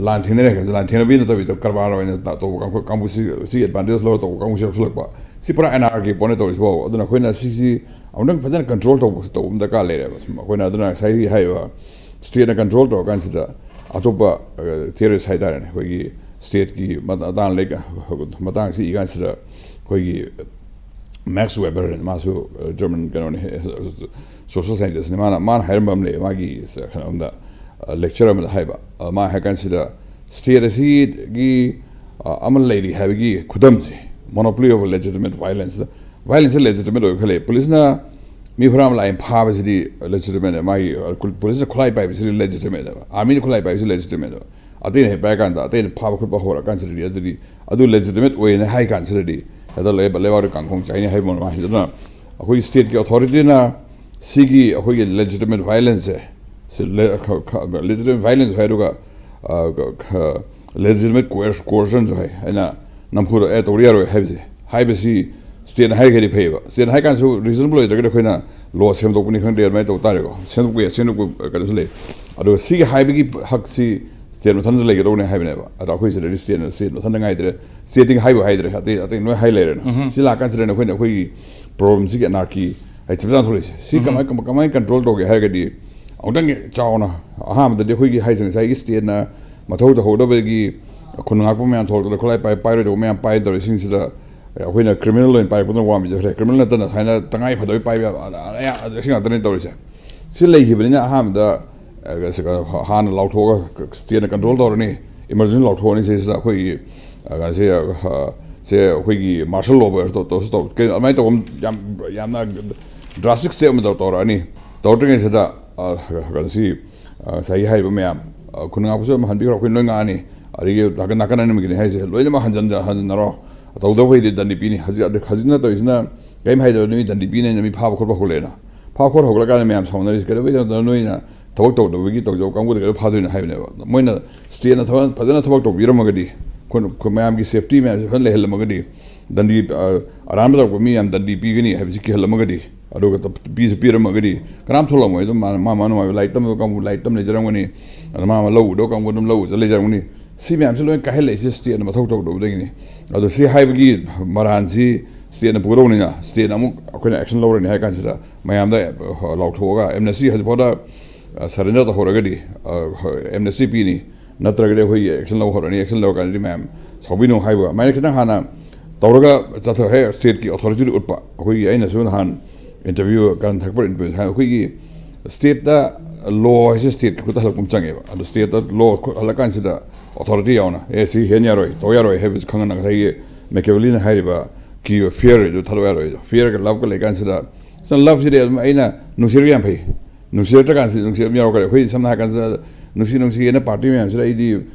ꯂꯥꯟ ꯊꯦꯡꯅꯔꯦ ꯈꯟꯁꯦ, ꯂꯥꯟ ꯊꯦꯡꯅꯕꯤ ꯅꯠꯇꯕꯤꯗ ꯀꯔꯕꯥꯔ ꯑꯣꯏꯅ ꯇꯧꯕ ꯀꯥꯡꯕꯨ, ꯀꯥꯡꯕꯨꯁꯤ, ꯁꯤ ꯑꯦꯗꯚꯥꯟꯇꯦꯖ ꯂꯧꯔ ꯇꯧꯕ ꯀꯥꯡꯕꯨꯁꯤ ꯌꯥꯎꯁꯜꯂꯛꯄ꯫ ꯁꯤ ꯄꯨꯔꯥ ꯑꯦꯅꯥꯔꯀꯤ ꯄꯣꯠꯅꯤ ꯇꯧꯔꯤꯁꯤꯕꯣ꯫ ꯑꯗꯨꯅ ꯑꯩꯈꯣꯏꯅ ꯁꯤꯁꯤ ꯑꯃꯨꯛꯇꯪ ꯐꯖꯅ ꯀꯟꯇ꯭ꯔꯣꯜ ꯇꯧꯕ, ꯇꯧꯕ ꯑꯃ ꯗꯔꯀꯥꯔ ꯂꯩꯔꯦꯕ꯫ ꯁꯨꯝ ꯑꯩꯈꯣꯏꯅ ꯑꯗꯨꯅ ꯉꯁꯥꯏꯒꯤ ꯍꯥꯏꯔꯤꯕ ꯁ꯭ꯇꯦꯠꯅ ꯀꯟꯇ꯭ꯔꯣꯜ ꯇꯧꯔꯀꯥꯟꯁꯤꯗ ꯑꯇꯣꯞꯄ ꯇꯦꯔꯣꯔꯤꯁ ꯍꯥꯏꯇꯥꯔꯦꯅꯦ, ꯑꯩꯈꯣꯏꯒꯤ ꯁ꯭ꯇꯦꯠꯀꯤ ꯃꯇꯥꯡ ꯂꯩ-, ꯃꯇꯥꯡꯁꯤ ꯏꯀꯥꯟꯁꯤꯗ ꯑꯩꯈꯣꯏꯒꯤ ꯃꯦꯛꯁ ꯋꯦꯕꯔ, ꯃꯥꯁꯨ ꯖꯔꯃꯟ ꯀꯩꯅꯣꯅꯤ, ꯁꯣꯁꯤꯌꯦꯜ ꯁꯥꯏꯟꯇꯤꯁꯅꯤ, ꯃꯥꯅ, ꯃꯥꯅ ꯍꯥꯏꯔꯝꯕ ꯑꯃ ꯂꯩ, ꯃꯥꯒꯤ ꯀꯩꯅꯣꯝꯗ, ꯂꯦꯛꯆꯔ ꯑꯃꯗ ꯍꯥꯏꯕ꯫ ꯃꯥ ꯍꯥꯏ ꯀꯥꯟꯁꯤꯗ ꯁ꯭ꯇꯦꯠ ꯑꯁꯤꯒꯤ ꯑꯃ ꯂꯩꯔꯤ ꯍꯥꯏꯕꯒꯤ ꯈꯨꯗꯝꯁꯦ, monopoly of legitimate violence, violence legitimate ꯑꯣꯏꯕ ꯈꯔ ꯂꯩ꯫ ꯄꯨꯂꯤꯁꯅ ꯃꯤ ꯍꯨꯔꯥꯟꯕ ꯂꯥꯛꯑꯦ ꯐꯥꯕꯁꯤꯗꯤ legitimate, ꯃꯥꯒꯤ ꯄꯨꯂꯤꯁꯅ ꯈꯨꯠꯂꯥꯏ ꯄꯥꯏꯕꯁꯤꯗꯤ legitimate, ꯑꯥꯔꯃꯤꯅ ꯈꯨꯠꯂꯥꯏ ꯄꯥꯏꯕꯁꯤ legitimate꯫ ꯑꯇꯩꯅ ꯍꯦꯛ ꯄꯥꯏꯔ ꯀꯥꯟꯗ, ꯑꯇꯩꯅ ꯐꯥꯕ ꯈꯣꯠꯄ ꯍꯧꯔꯀꯥꯟꯁꯤꯗꯗꯤ, ꯑꯗꯨꯗꯤ ꯑꯗꯨ legitimate ꯑꯣꯏꯅ ꯍꯥꯏ ꯀꯥꯟꯁꯤꯗꯗꯤ ꯍꯦꯛꯇ ꯂꯩꯕ ꯂꯩꯕꯥꯛꯇ ꯀꯥꯡꯈꯣꯡ ꯆꯥꯏꯅꯤ ꯍꯥꯏꯕ ꯃꯑꯣꯡ꯫ ꯑꯗꯨꯅ ꯑꯩꯈꯣꯏꯒꯤ ꯁ꯭ꯇꯦꯠꯀꯤ ꯑꯣꯊꯣꯔꯤꯇꯤꯅ ꯁꯤꯒꯤ ꯑꯩꯈꯣꯏꯒꯤ legitimate violence ꯁꯦ, ꯁꯤ legitimate violence ꯍꯥꯏ, ꯑꯗꯨꯒ legitimate coercionꯁꯨ ꯍꯥꯏ꯫ ꯑꯩꯅ ꯅꯝꯐꯨꯗ ꯑꯦ ꯇꯧꯗ ꯌꯥꯔꯣꯏ ꯍꯥꯏꯕꯁꯦ, ꯍꯥꯏꯕꯁꯤ ꯁ꯭ꯇꯦꯠꯅ ꯍꯥꯏꯔꯒꯗꯤ ꯐꯩꯌꯦꯕ꯫ ꯁ꯭ꯇꯦꯠꯅ ꯍꯥꯏ ꯀꯥꯟꯗꯁꯨ reasonable ꯑꯣꯏꯗ꯭ꯔꯒꯗꯤ ꯑꯩꯈꯣꯏꯅ ꯂꯣ ꯁꯦꯝꯗꯣꯛꯄꯅꯤ ꯈꯪꯗꯦ, ꯑꯗꯨꯃꯥꯏꯅ ꯇꯧꯕ ꯇꯥꯔꯦꯀꯣ꯫ ꯁꯦꯝꯗꯣꯛꯄ ꯌꯥꯏ, ꯁꯦꯝꯗꯣꯛꯄ ꯀꯩꯅꯣꯁꯨ ꯂꯩ꯫ ꯑꯗꯣ ꯁꯤꯒꯤ ꯍꯥꯏꯕꯒꯤ ꯍꯛꯁꯤ ꯁ꯭ꯇꯦꯠ ꯃꯊꯟꯇ ꯂꯩꯒꯗꯧꯕꯅꯦ ꯍꯥꯏꯕꯅꯦꯕ꯫ ꯑꯗꯣ ꯑꯩꯈꯣꯏ ꯁꯤꯗꯗꯤ ꯁ꯭ꯇꯦꯠꯅ, ꯁ꯭ꯇꯦꯠ ꯃꯊꯟꯇ ꯉꯥꯏꯗ꯭ꯔꯦ, ꯁ꯭ꯇꯦꯠꯇꯒꯤ ꯍꯥꯏꯕꯨ ꯍꯥꯏꯗ꯭ꯔꯦ, ꯑꯇꯩ, ꯑꯇꯩ ꯂꯣꯏ ꯍꯥꯏ ꯂꯩꯔꯦꯅ꯫ ꯁꯤ ꯂꯥꯛꯀꯥꯟꯁꯤꯗꯅꯦ ꯑꯩꯈꯣꯏꯅ ꯑꯩꯈꯣꯏꯒꯤ ꯄ꯭ꯔꯣꯕ꯭ꯂꯦꯝꯁꯤꯒꯤ ꯑꯦꯅꯥꯔꯀꯤ ꯍꯥꯏ ꯆꯞ ꯆꯥꯅ ꯊꯣꯛꯂꯛꯏꯁꯦ꯫ ꯁꯤ ꯀꯃꯥꯏ-, ꯀꯃꯥꯏ-, ꯀꯃꯥꯏꯅ ꯀꯟꯇ꯭ꯔꯣꯜ ꯇꯧꯒꯦ ꯍꯥꯏꯔꯒꯗꯤ, ꯑꯃꯨꯛꯇꯪ ꯆꯥꯎꯅ ꯑꯍꯥꯟꯕꯗꯗꯤ ꯑꯩꯈꯣꯏꯒꯤ ꯍꯥꯏꯁꯦ ꯉꯁꯥꯏꯒꯤ ꯁ꯭ꯇꯦꯠꯅ ꯃꯊꯧ ꯇꯧꯍꯧꯗꯕꯒꯤ ꯈꯨꯟ ꯉꯥꯛꯄ ꯃꯌꯥꯝ ꯊꯣꯛꯂꯛꯇꯅ ꯈꯨꯠꯂꯥꯏ ꯄꯥꯏ-, ꯄꯥꯏꯔꯣꯏꯗꯧꯕ ꯃꯌꯥꯝ ꯄꯥꯏꯗꯧꯔꯤꯁꯤꯡꯁꯤꯗ ꯑꯩꯈꯣꯏꯅ ꯀ꯭ꯔꯤꯃꯤꯅꯦꯜ ꯑꯣꯏꯅ ꯄꯥꯏꯔꯛꯄꯗꯨꯅ ꯋꯥꯡꯕꯤꯖꯈ꯭ꯔꯦ꯫ ꯀ꯭ꯔꯤꯃꯤꯅꯦꯜ ꯅꯠꯇꯅ ꯁꯨꯃꯥꯏꯅ ꯇꯉꯥꯏ ꯐꯗꯕ ꯄꯥꯏꯕ ꯌꯥꯕ ꯑ-, ꯑ-, ꯑ-, ꯑꯁꯤ ꯉꯥꯛꯇꯅꯦ ꯇꯧꯔꯤꯁꯦ꯫ ꯁꯤ ꯂꯩꯈꯤꯕꯅꯤꯅ ꯑꯍꯥꯟꯕꯗ, ꯑ, ꯁꯤ ꯀ-, ꯍꯥꯟꯅ ꯂꯥꯎꯊꯣꯛꯑꯒ ꯁ꯭ꯇꯦꯠꯅ ꯀꯟꯇ꯭ꯔꯣꯜ ꯇꯧꯔꯅꯤ, ꯏꯃꯔꯖꯦꯟꯁꯤ ꯂꯥꯎꯊꯣꯛꯑꯅꯤ, ꯁꯤꯁꯤꯗ ꯑꯩꯈꯣꯏꯒꯤ, ꯑ, ꯀꯩꯅꯣꯁꯦ, ꯑ, ꯁꯦ ꯑꯩꯈꯣꯏꯒꯤ ꯃꯥꯔꯁꯦꯜ ꯂꯣ ꯇꯧ-, ꯇꯧꯁꯨ ꯇꯧ-, ꯀꯩꯅꯣ ꯑꯗꯨꯃꯥꯏꯅ ꯇꯧꯕ ꯑꯃ ꯌꯥꯝ, ꯌꯥꯝꯅ ꯗ꯭ꯔꯥꯁꯇꯤꯛ ꯁ꯭ꯇꯦꯞ ꯑꯃ ꯇꯧ-, ꯇꯧꯔꯛꯑꯅꯤ꯫ ꯇꯧꯔꯛꯇ꯭ꯔꯤꯉꯩꯁꯤꯗ, ꯑ, ꯀꯩꯅꯣꯁꯤ, ꯑ, ꯉꯁꯥꯏꯒꯤ ꯍꯥꯏꯔꯤꯕ ꯃꯌꯥꯝ, ꯑ, ꯈꯨꯟ ꯉꯥꯛꯄꯁꯨ ꯑꯗꯨꯝ ꯍꯟꯕꯤꯈ꯭ꯔꯣ, ꯑꯩꯈꯣꯏ ꯂꯣꯏ ꯉꯥꯛꯑꯅꯤ, ꯑꯗꯒꯤ ꯅꯥꯀꯟ, ꯅꯥꯀꯟ ꯑꯅꯤꯃꯛꯀꯤꯅꯤ ꯍꯥꯏꯁꯦ, ꯂꯣꯏꯅꯃꯛ ꯍꯟꯖꯟ-, ꯍꯟꯖꯟꯅꯔꯣ, ꯇꯧꯗꯕꯈꯩꯗꯤ ꯗꯟꯗꯤ ꯄꯤꯅꯤ꯫ ꯍꯧꯖꯤꯛ, ꯍꯧꯖꯤꯛꯅ ꯇꯧꯔꯤꯁꯤꯅ ꯀꯔꯤꯝ ꯍꯥꯏꯗꯕ ꯅꯨꯃꯤꯠ ꯗꯟꯗꯤ ꯄꯤꯅꯤ, ꯃꯤ ꯐꯥꯕ ꯈꯣꯠꯄ ꯍꯧꯔꯛꯑꯦꯅ꯫ ꯐꯥꯕ ꯈꯣꯠꯄ ꯍꯧꯒꯠꯂꯀꯥꯟꯗ ꯃꯌꯥꯝ ꯁꯥꯎꯅꯔꯤꯁꯦ ꯀꯩꯗꯧꯕꯩꯅꯣꯗ, ꯅꯣꯏꯅ ꯊꯕꯛ ꯇꯧꯗꯕꯒꯤ ꯇꯧꯖꯕ ꯀꯥꯡꯕꯨꯗ ꯀꯩꯗꯧ ꯐꯥꯗꯣꯏꯅꯣ ꯍꯥꯏꯕꯅꯦꯕ꯫ ꯃꯣꯏꯅ ꯁ꯭ꯇꯦꯠꯅ ꯊꯕꯛ, ꯐꯖꯅ ꯊꯕꯛ ꯇꯧꯕꯤꯔꯝꯃꯒꯗꯤ, ꯑꯩꯈꯣꯏꯅ, ꯑꯩꯈꯣꯏ ꯃꯌꯥꯝꯒꯤ ꯁꯦꯐꯇꯤ ꯃꯌꯥꯝꯁꯦ ꯐꯖꯅ ꯂꯩꯍꯜꯂꯝꯃꯒꯗꯤ, ꯗꯟꯗꯤ, ꯑ, ꯑꯔꯥꯟꯕ ꯇꯧꯔꯛꯄ ꯃꯤ ꯌꯥꯝ ꯗꯟꯗꯤ ꯄꯤꯒꯅꯤ ꯍꯥꯏꯕꯁꯤ ꯀꯤꯍꯜꯂꯝꯃꯒꯗꯤ, ꯑꯗꯨꯒ ꯇꯞ-, ꯄꯤꯁꯨ ꯄꯤꯔꯝꯃꯒꯗꯤ, ꯀꯅꯥꯝ ꯊꯣꯛꯂꯝꯃꯣꯏ꯫ ꯑꯗꯨꯝ ꯃꯥ, ꯃꯥ, ꯃꯥ ꯅꯨꯡꯉꯥꯏꯕ ꯂꯥꯏꯔꯤꯛ ꯇꯝꯕ ꯀꯥꯡꯕꯨ ꯂꯥꯏꯔꯤꯛ ꯇꯝ ꯂꯩꯖꯔꯝꯒꯅꯤ, ꯑꯗ ꯃꯥ, ꯃꯥ ꯂꯧ ꯎꯗꯧ ꯀꯥꯡꯕꯨ ꯑꯗꯨꯝ ꯂꯧ ꯎꯖ ꯂꯩꯖꯔꯝꯒꯅꯤ꯫ ꯁꯤ ꯃꯌꯥꯝꯁꯤ ꯂꯣꯏ ꯀꯥꯏꯍꯜꯂꯛꯏꯁꯦ stateꯅ ꯃꯊꯧ ꯇꯧꯗꯕꯗꯒꯤꯅꯤ꯫ ꯑꯗꯣ ꯁꯤ ꯍꯥꯏꯕꯒꯤ ꯃꯔꯥꯟꯁꯤ stateꯅ ꯄꯨꯒꯗꯧꯅꯤꯅ, stateꯅ ꯑꯃꯨꯛ ꯑꯩꯈꯣꯏꯅ action ꯂꯧꯔꯅꯤ ꯍꯥꯏ ꯀꯥꯟꯁꯤꯗ, ꯃꯌꯥꯝꯗ, ꯑ, ꯂꯥꯎꯊꯣꯛꯑꯒ amnesty ꯍꯧꯖꯤꯛꯐꯥꯎꯗ, ꯑ, surrender ꯇꯧꯍꯧꯔꯒꯗꯤ, ꯑ, amnesty ꯄꯤꯅꯤ, ꯅꯠꯇ꯭ꯔꯒꯗꯤ ꯑꯩꯈꯣꯏꯒꯤ action ꯂꯧꯍꯧꯔꯅꯤ, action ꯂꯧꯔꯀꯥꯟꯗꯗꯤ ꯃꯌꯥꯝ ꯁꯥꯎꯕꯤꯅꯨ ꯍꯥꯏꯕ꯫ ꯑꯗꯨꯃꯥꯏꯅ ꯈꯤꯇꯪ ꯍꯥꯟꯅ ꯇꯧꯔꯒ ꯆꯠꯊ-, ꯍꯦꯛ stateꯀꯤ authorityꯗꯨ ꯎꯠꯄ꯫ ꯑꯩꯈꯣꯏꯒꯤ, ꯑꯩꯅꯁꯨ ꯅꯍꯥꯟ interview, ꯀꯔꯟ ꯊꯛꯄ interview ꯍꯥꯏ, ꯑꯩꯈꯣꯏꯒꯤ stateꯇ law ꯍꯥꯏꯁꯦ stateꯀꯤ ꯈꯨꯠꯇ ꯍꯜꯂꯛꯄ ꯑꯃ ꯆꯪꯉꯦꯕ꯫ ꯑꯗꯣ stateꯇ law ꯈꯨꯠ ꯍꯜꯂꯀꯥꯟꯁꯤꯗ authority ꯌꯥꯎꯅ, "ꯑꯦ, ꯁꯤ ꯍꯦꯟ ꯌꯥꯔꯣꯏ, ꯇꯧ ꯌꯥꯔꯣꯏ" ꯍꯥꯏꯕꯁꯤ ꯈꯪꯍꯟꯅ ꯉꯁꯥꯏꯒꯤ Machiavelliꯅ ꯍꯥꯏꯔꯤꯕ ꯀꯤꯕ, fear ꯍꯥꯏꯗꯨ ꯊꯥꯗꯣꯛ ꯌꯥꯔꯣꯏ꯫ Fearꯒ loveꯀ ꯂꯩꯀꯥꯟꯁꯤꯗ, ꯁꯤꯅ loveꯁꯤꯗꯤ ꯑꯗꯨꯝ ꯑꯩꯅ ꯅꯨꯡꯁꯤꯔꯒ ꯌꯥꯝ ꯐꯩ, ꯅꯨꯡꯁꯤꯔꯛꯇ꯭ꯔꯀꯥꯟꯁꯤꯗ ꯅꯨꯡꯁꯤꯕ ꯌꯥꯎꯔꯛꯀꯅꯤ꯫ ꯑꯩꯈꯣꯏ ꯁꯝꯅ ꯍꯥꯏꯔꯀꯥꯟꯁꯤꯗ ꯅꯨꯡꯁꯤ ꯅꯨꯡꯁꯤꯑꯅ party ꯃꯌꯥꯝꯁꯤꯗ ꯑꯩꯗꯤ,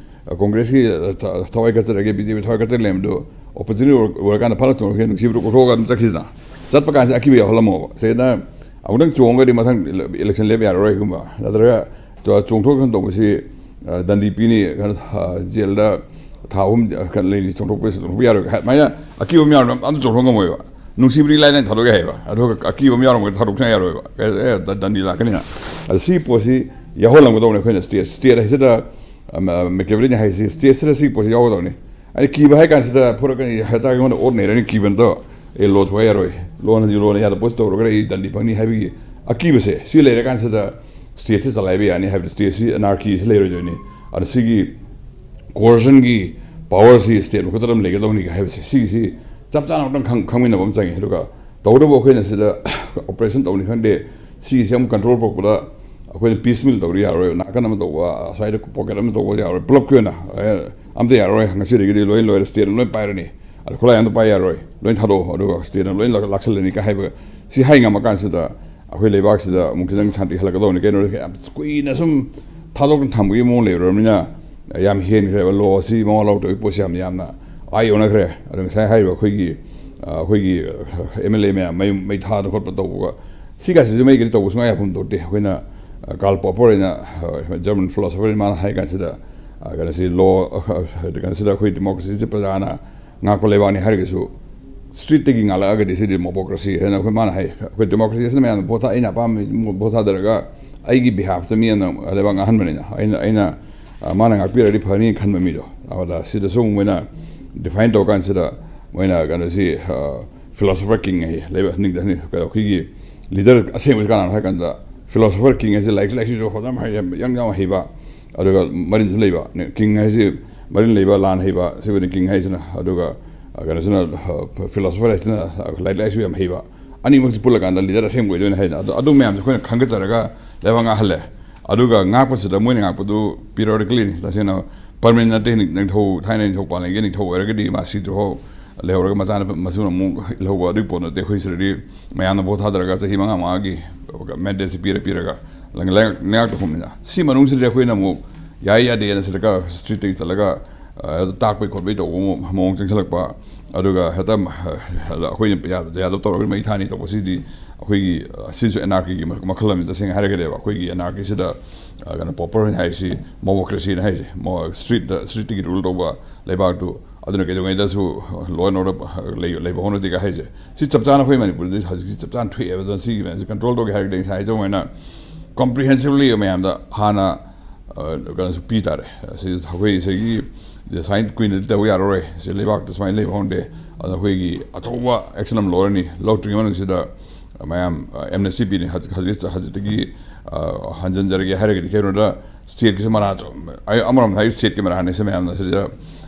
ꯑ, Congressꯀꯤ, ꯑ, ꯊ-, ꯊꯋꯥꯏ ꯀꯠꯆꯔꯒꯦ, BJP ꯊꯋꯥꯏ ꯀꯠꯆꯔꯒꯦ ꯂꯩꯔꯝꯕꯗꯣ, opportunity ꯑꯣꯏꯔ-, ꯑꯣꯏꯔꯀꯥꯟꯗ ꯐꯠꯂꯥꯎ ꯆꯣꯡꯊꯣꯛꯈꯤꯕ, ꯅꯨꯡꯁꯤꯕꯗꯣ ꯀꯣꯛꯊꯣꯛꯑꯒ ꯑꯗꯨꯝ ꯆꯠꯈꯤꯗꯅ꯫ ꯆꯠꯄ ꯀꯥꯟꯁꯤꯗ ꯑꯀꯤꯕ ꯌꯥꯎꯍꯜꯂꯝꯃꯣꯕ꯫ ꯁꯤꯗ ꯑꯃꯨꯛꯇꯪ ꯆꯣꯡꯉꯒꯗꯤ ꯃꯊꯪ election ꯂꯦꯞ ꯌꯥꯔꯔꯣꯏꯒꯨꯝꯕ, ꯅꯠꯇ꯭ꯔꯒ ꯆꯣ-, ꯆꯣꯡꯊꯣꯛ ꯆꯣꯡꯁꯤꯟ ꯇꯧꯕꯁꯤ, ꯑ, ꯗꯟꯗꯤ ꯄꯤꯅꯤ, ꯀꯩꯅꯣ, ꯑ, jailꯗ ꯊꯥ ꯑꯍꯨꯝ, ꯑ, ꯂꯩꯅꯤ, ꯆꯣꯡꯊꯣꯛꯄ, ꯆꯣꯡꯊꯣꯛꯄ ꯌꯥꯔꯣꯏ꯫ ꯑꯗꯨꯃꯥꯏꯅ ꯑꯀꯤꯕ ꯑꯃ ꯌꯥꯎꯔꯝꯃꯦ, ꯑꯝꯇ ꯆꯣꯡꯊꯣꯛ ꯉꯝꯃꯣꯏꯕ꯫ ꯅꯨꯡꯁꯤꯕꯗꯤ ꯏꯂꯥꯏ ꯂꯥꯏꯅ ꯊꯥꯗꯣꯛ ꯌꯥꯏ ꯍꯥꯏꯕ꯫ ꯑꯗꯨꯒ ꯑꯀꯤꯕ ꯑꯃ ꯌꯥꯎꯔꯝꯃꯒꯗꯤ ꯊꯥꯗꯣꯛ ꯁꯨꯡꯌꯥ ꯌꯥꯔꯣꯏꯕ꯫ ꯑꯦ, ꯑꯦ, ꯗ-, ꯗꯟꯗꯤ ꯂꯥꯛꯀꯅꯤꯅ꯫ ꯑꯗ ꯁꯤ ꯄꯣꯠꯁꯤ ꯌꯥꯎꯍꯜꯂꯝꯒꯗꯧꯕꯅꯤ ꯑꯩꯈꯣꯏꯅ state, state ꯍꯥꯏꯁꯤꯗ, ꯑ, Machiavelliꯅ ꯍꯥꯏꯁꯤ, stateꯁꯤꯗ ꯁꯤ ꯄꯣꯠꯁꯤ ꯌꯥꯎꯒꯗꯧꯅꯤ꯫ ꯑꯩꯅ ꯀꯤꯕ ꯍꯥꯏ ꯀꯥꯟꯁꯤꯗ ꯐꯨꯔꯛꯀꯅꯤ, ꯍꯦꯛꯇ ꯑꯩꯉꯣꯟꯗ ꯑꯣꯠ ꯅꯩꯔꯅꯤ ꯀꯤꯕ ꯅꯠꯇꯕ, "ꯑꯦ, law ꯊꯨꯒꯥꯏ ꯌꯥꯔꯣꯏ, lawꯅꯗꯤ, lawꯅ ꯌꯥꯗꯕ ꯄꯣꯠꯁꯤ ꯇꯧꯔꯒꯗꯤ ꯑꯩ ꯗꯟꯗꯤ ꯐꯪꯅꯤ" ꯍꯥꯏꯕꯒꯤ ꯑꯀꯤꯕꯁꯦ, ꯁꯤ ꯂꯩꯔꯀꯥꯟꯁꯤꯗ stateꯁꯤ ꯆꯂꯥꯏꯕ ꯌꯥꯅꯤ ꯍꯥꯏꯕꯗꯤ stateꯁꯤ anarchyꯁꯤ ꯂꯩꯔꯣꯏꯗꯣꯏꯅꯤ꯫ ꯑꯗ ꯁꯤꯒꯤ coercionꯒꯤ powerꯁꯤ state ꯃꯈꯨꯠꯇ ꯑꯗꯨꯝ ꯂꯩꯒꯗꯧꯅꯤ ꯍꯥꯏꯕꯁꯦ, ꯁꯤꯒꯤꯁꯤ ꯆꯞ ꯆꯥꯅ ꯑꯃꯨꯛꯇꯪ ꯈꯪ-, ꯈꯪꯃꯤꯟꯅꯕ ꯑꯃ ꯆꯪꯉꯤ꯫ ꯑꯗꯨꯒ ꯇꯧꯕꯇꯕꯨ ꯑꯩꯈꯣꯏꯅ ꯁꯤꯗ operation ꯇꯧꯅꯤ ꯈꯪꯗꯦ, ꯁꯤꯒꯤꯁꯦ ꯑꯃꯨꯛ control ꯄꯨꯔꯛꯄꯗ ꯑꯩꯈꯣꯏꯅ piecemeal ꯇꯧꯗꯤ ꯌꯥꯔꯣꯏ, ꯅꯥꯀꯟ ꯑꯃ ꯇꯧꯕ, ꯑꯁ꯭ꯋꯥꯏꯗ pocket ꯑꯃ ꯇꯧꯕ ꯌꯥꯔꯣꯏ, ꯄꯨꯂꯞꯀꯤ ꯑꯣꯏꯅ, ꯑꯦ, ꯑꯝꯇ ꯌꯥꯔꯣꯏ, ꯉꯁꯤꯗꯒꯤꯗꯤ ꯂꯣꯏ ꯂꯣꯏꯔꯦ, stateꯅ ꯂꯣꯏ ꯄꯥꯏꯔꯅꯤ, ꯑꯗ ꯈꯨꯠꯂꯥꯏ ꯑꯝꯇ ꯄꯥꯏ ꯌꯥꯔꯣꯏ, ꯂꯣꯏ ꯊꯥꯗꯣꯛꯑꯣ, ꯑꯗꯨꯒ stateꯅ ꯂꯣꯏ ꯂꯥꯛ-, ꯂꯥꯛꯁꯜꯂꯅꯤ ꯀ ꯍꯥꯏꯕ, ꯁꯤ ꯍꯥꯏ ꯉꯝꯃꯀꯥꯟꯁꯤꯗ ꯑꯩꯈꯣꯏ ꯂꯩꯕꯥꯛꯁꯤꯗ ꯑꯃꯨꯛ ꯈꯤꯇꯪ ꯁꯥꯟꯇꯤ ꯍꯜꯂꯛꯀꯗꯧꯅꯤ꯫ ꯀꯩꯅꯣꯗ ꯌꯥꯝ ꯀꯨꯏꯅ ꯁꯨꯝ ꯊꯥꯗꯣꯛꯇꯅ ꯊꯝꯕꯒꯤ ꯃꯑꯣꯡ ꯂꯩꯔꯨꯔꯕꯅꯤꯅ, ꯌꯥꯝ ꯍꯦꯟꯈ꯭ꯔꯦꯕ꯫ Law ꯑꯁꯤ ꯃꯋꯥ ꯂꯧꯗꯕꯒꯤ ꯄꯣꯠꯁꯤ ꯌꯥꯝ, ꯌꯥꯝꯅ ꯑꯥ ꯌꯧꯅꯈ꯭ꯔꯦ꯫ ꯑꯗꯣ ꯉꯁꯥꯏ ꯍꯥꯏꯔꯤꯕ ꯑꯩꯈꯣꯏꯒꯤ, ꯑ, ꯑꯩꯈꯣꯏꯒꯤ MLA ꯃꯌꯥꯝ ꯃꯩ, ꯃꯩ ꯊꯥꯗꯅ ꯈꯣꯠꯄ ꯇꯧꯕꯒ, ꯁꯤꯒꯥꯁꯤꯁꯨ ꯃꯩ ꯀꯔꯤ ꯇꯧꯕ ꯁꯨꯡꯌꯥ ꯌꯥꯐꯝ ꯊꯣꯛꯇꯦ꯫ ꯑꯩꯈꯣꯏꯅ, ꯑ, Karl Popper ꯍꯥꯏꯅ, ꯑ, German philosopher ꯃꯥꯅ ꯍꯥꯏ ꯀꯥꯟꯁꯤꯗ, ꯑ, ꯀꯩꯅꯣꯁꯤ law, ꯑ, ꯀꯩꯅꯣꯁꯤꯗ ꯑꯩꯈꯣꯏ democracyꯁꯤ ꯄ꯭ꯔꯖꯥꯅ ꯉꯥꯛꯄ ꯂꯩꯕꯥꯛꯅꯤ ꯍꯥꯏꯔꯒꯁꯨ, ꯁ꯭ꯇ꯭ꯔꯤꯠꯇꯒꯤ ꯉꯥꯛꯂꯛꯑꯒꯗꯤ ꯁꯤꯗꯤ ꯗꯦꯃꯣꯀ꯭ꯔꯦꯁꯤ ꯍꯥꯏꯅ ꯑꯩꯈꯣꯏ, ꯃꯥꯅ ꯍꯥꯏ, ꯑꯩꯈꯣꯏ ꯗꯦꯃꯣꯀ꯭ꯔꯦꯁꯤ ꯑꯁꯤꯅ ꯃꯌꯥꯝꯅ ꯚꯣꯠ ꯊꯥ-, ꯑꯩꯅ ꯑꯄꯥꯝꯕ ꯚꯣꯠ ꯊꯥꯗꯔꯒ ꯑꯩꯒꯤ ꯕꯤꯍꯥꯐꯇ ꯃꯤ ꯑꯃꯅ ꯂꯩꯕꯥꯛ ꯉꯥꯛꯍꯟꯕꯅꯤꯅ ꯑꯩꯅ, ꯑꯩꯅ, ꯑ, ꯃꯥꯅ ꯉꯥꯛꯄꯤꯔꯗꯤ ꯐꯅꯤ ꯈꯟꯕ ꯃꯤꯗꯣ꯫ ꯑꯗ ꯁꯤꯗꯁꯨ ꯑꯃꯨꯛ ꯃꯣꯏꯅ ꯗꯤꯐꯥꯏꯟ ꯇꯧꯔꯀꯥꯟꯁꯤꯗ ꯃꯣꯏꯅ ꯀꯩꯅꯣꯁꯤ, ꯑ, ꯐꯤꯂꯣꯁꯣꯐꯔ ꯀꯤꯡ ꯍꯥꯏꯌꯦ꯫ ꯂꯩꯕ-, ꯅꯤꯡ-, ꯅꯤꯡ-, ꯑꯩꯈꯣꯏꯒꯤ ꯂꯤꯗꯔ ꯑꯁꯦꯡꯕꯁꯤ ꯀꯅꯥꯅꯣ ꯍꯥꯏ ꯀꯥꯟꯗ, ꯐꯤꯂꯣꯁꯣꯐꯔ ꯀꯤꯡ ꯍꯥꯏꯁꯦ ꯂꯥꯏꯔꯤꯛꯁꯨ ꯂꯥꯏꯁꯨꯁꯨ ꯐꯖꯅ ꯍꯩ, ꯌꯥꯝ, ꯌꯥꯝ ꯍꯩꯕ, ꯑꯗꯨꯒ ꯃꯔꯤꯟꯁꯨ ꯂꯩꯕ꯫ ꯀꯤꯡ ꯍꯥꯏꯁꯤ ꯃꯔꯤꯟ ꯂꯩꯕ, ꯂꯥꯟ ꯍꯩꯕ, ꯁꯤꯕꯨꯗꯤ ꯀꯤꯡ ꯍꯥꯏꯁꯤꯅ꯫ ꯑꯗꯨꯒ, ꯑ, ꯀꯩꯅꯣꯁꯤꯅ, ꯑ, ꯐꯤꯂꯣꯁꯣꯐꯔ ꯍꯥꯏꯁꯤꯅ, ꯑ, ꯂꯥꯏꯔꯤꯛ ꯂꯥꯏꯁꯨ ꯌꯥꯝ ꯍꯩꯕ꯫ ꯑꯅꯤꯃꯛꯁꯤ ꯄꯨꯜꯂꯀꯥꯟꯗ ꯂꯤꯗꯔ ꯑꯁꯦꯡꯕ ꯑꯣꯏꯗꯣꯏꯅꯦ ꯍꯥꯏꯅ꯫ ꯑꯗꯣ ꯑꯗꯨ ꯃꯌꯥꯝꯁꯦ ꯑꯩꯈꯣꯏꯅ ꯈꯟꯒꯠꯆꯔꯒ ꯂꯩꯕꯥꯛ ꯉꯥꯛꯍꯜꯂꯦ꯫ ꯑꯗꯨꯒ ꯉꯥꯛꯄꯁꯤꯗ ꯃꯣꯏꯅ ꯉꯥꯛꯄꯗꯨ periodically ꯅꯤ꯫ ꯇꯁꯦꯡꯅ permanent ꯅꯠꯇꯦ꯫ ꯅꯤꯡ-, ꯅꯤꯡꯊꯧ, ꯊꯥꯏꯅ ꯅꯤꯡꯊꯧ ꯄꯥꯜꯂꯤꯉꯩꯒꯤ ꯅꯤꯡꯊꯧ ꯑꯣꯏꯔꯒꯗꯤ ꯃꯥ ꯁꯤꯗ꯭ꯔꯤꯐꯥꯎ ꯂꯩꯍꯧꯔꯒ ꯃꯆꯥꯅ, ꯃꯁꯨꯅ ꯑꯃꯨꯛ ꯂꯩꯍꯧꯕ ꯑꯗꯨꯒꯤ ꯄꯣꯠ ꯅꯠꯇꯦ꯫ ꯑꯩꯈꯣꯏ ꯁꯤꯗꯗꯤ ꯃꯌꯥꯝꯅ ꯚꯣꯠ ꯊꯥꯗꯔꯒ ꯆꯍꯤ ꯃꯉꯥ ꯃꯉꯥꯒꯤ mandate ꯁꯤ ꯄꯤꯔ ꯄꯤꯔꯒ ꯂꯩꯉꯥꯛ-, ꯂꯩꯉꯥꯛꯇ ꯍꯨꯝꯃꯤꯅ꯫ ꯁꯤ ꯃꯅꯨꯡꯁꯤꯗ ꯑꯩꯈꯣꯏꯅ ꯑꯃꯨꯛ ꯌꯥꯏ ꯌꯥꯗꯦꯅ ꯁꯤꯗꯒ ꯁ꯭ꯇ꯭ꯔꯤꯠꯇꯒꯤ ꯆꯠꯂꯒ, ꯑ, ꯇꯥꯛꯄꯩ ꯈꯣꯠꯄꯩ ꯇꯧꯕ ꯃꯑꯣꯡ, ꯃꯑꯣꯡ ꯆꯪꯁꯤꯜꯂꯛꯄ꯫ ꯑꯗꯨꯒ ꯍꯦꯛꯇ, ꯑ, ꯑꯩꯈꯣꯏꯅ ꯌꯥꯗ-, ꯌꯥꯗꯕ ꯇꯧꯔꯒ ꯃꯩ ꯊꯥꯅꯤ ꯇꯧꯕꯁꯤꯗꯤ ꯑꯩꯈꯣꯏꯒꯤ, ꯑ, ꯁꯤꯁꯨ ꯑꯦꯅꯥꯔꯀꯤꯒꯤ ꯃꯈꯜ ꯑꯃꯅꯤ꯫ ꯇꯁꯦꯡꯅ ꯍꯥꯏꯔꯒꯗꯤꯕ ꯑꯩꯈꯣꯏꯒꯤ ꯑꯦꯅꯥꯔꯀꯤꯁꯤꯗ, ꯑ, ꯀꯩꯅꯣ, ꯄ꯭ꯔꯣꯄꯔ ꯑꯣꯏꯅ ꯍꯥꯏꯔꯤꯁꯤ ꯗꯦꯃꯣꯀ꯭ꯔꯦꯁꯤꯅ ꯍꯥꯏꯁꯦ꯫ ꯃꯣ-, ꯁ꯭ꯇ꯭ꯔꯤꯠꯇ, ꯁ꯭ꯇ꯭ꯔꯤꯠꯇꯒꯤ ꯔꯨꯜ ꯇꯧꯕ ꯂꯩꯕꯥꯛꯇꯨ, ꯑꯗꯨꯅ ꯀꯩꯗꯧꯉꯩꯗꯁꯨ law and order ꯂꯩ-, ꯂꯩꯕ ꯍꯧꯅꯗꯦꯒ ꯍꯥꯏꯁꯦ꯫ ꯁꯤ ꯆꯞ ꯆꯥꯅ ꯑꯩꯈꯣꯏ ꯃꯅꯤꯄꯨꯔꯗꯗꯤ ꯍꯧꯖꯤꯛꯁꯤ ꯆꯞ ꯆꯥꯅ ꯊꯣꯛꯑꯦꯕ꯫ ꯑꯗꯨꯅ ꯁꯤꯒꯤ ꯃꯌꯥꯝꯁꯦ ꯀꯟꯇ꯭ꯔꯣꯜ ꯇꯧꯒꯦ ꯍꯥꯏꯔꯒꯗꯤ ꯉꯁꯥꯏ ꯍꯥꯏꯖꯧ ꯍꯥꯏꯅ comprehensively ꯃꯌꯥꯝꯗ ꯍꯥꯟꯅ, ꯑ, ꯀꯩꯅꯣꯁꯨ ꯄꯤ ꯇꯥꯔꯦ꯫ ꯁꯤ ꯑꯩꯈꯣꯏ ꯁꯤꯒꯤ ꯁꯨꯃꯥꯏꯅ ꯀꯨꯏꯅꯗꯤ ꯇꯧꯕ ꯌꯥꯔꯔꯣꯏ꯫ ꯁꯤ ꯂꯩꯕꯥꯛꯇ ꯁꯨꯃꯥꯏꯅ ꯂꯩꯕ ꯍꯧꯅꯗꯦ꯫ ꯑꯗꯨꯅ ꯑꯩꯈꯣꯏꯒꯤ ꯑꯆꯧꯕ action ꯑꯃ ꯂꯧꯔꯅꯤ꯫ ꯂꯧꯗ꯭ꯔꯤꯉꯩ ꯃꯅꯨꯡꯁꯤꯗ ꯃꯌꯥꯝ, ꯑ, amnesty ꯄꯤꯅꯤ꯫ ꯍꯧꯖꯤꯛ, ꯍꯧꯖꯤꯛ, ꯍꯧꯖꯤꯛꯇꯒꯤ, ꯑ, ꯍꯟꯖꯤꯟꯖꯔꯒꯦ ꯍꯥꯏꯔꯒꯗꯤ ꯀꯩꯅꯣꯗ stateꯀꯤꯁꯨ ꯃꯔꯥ ꯆ-, ꯑꯩ ꯑꯃꯔꯣꯝꯗ ꯍꯥꯏ stateꯀꯤ ꯃꯔꯥꯅꯤ꯫ ꯁꯤ ꯃꯌꯥꯝꯅ ꯁꯤꯗ,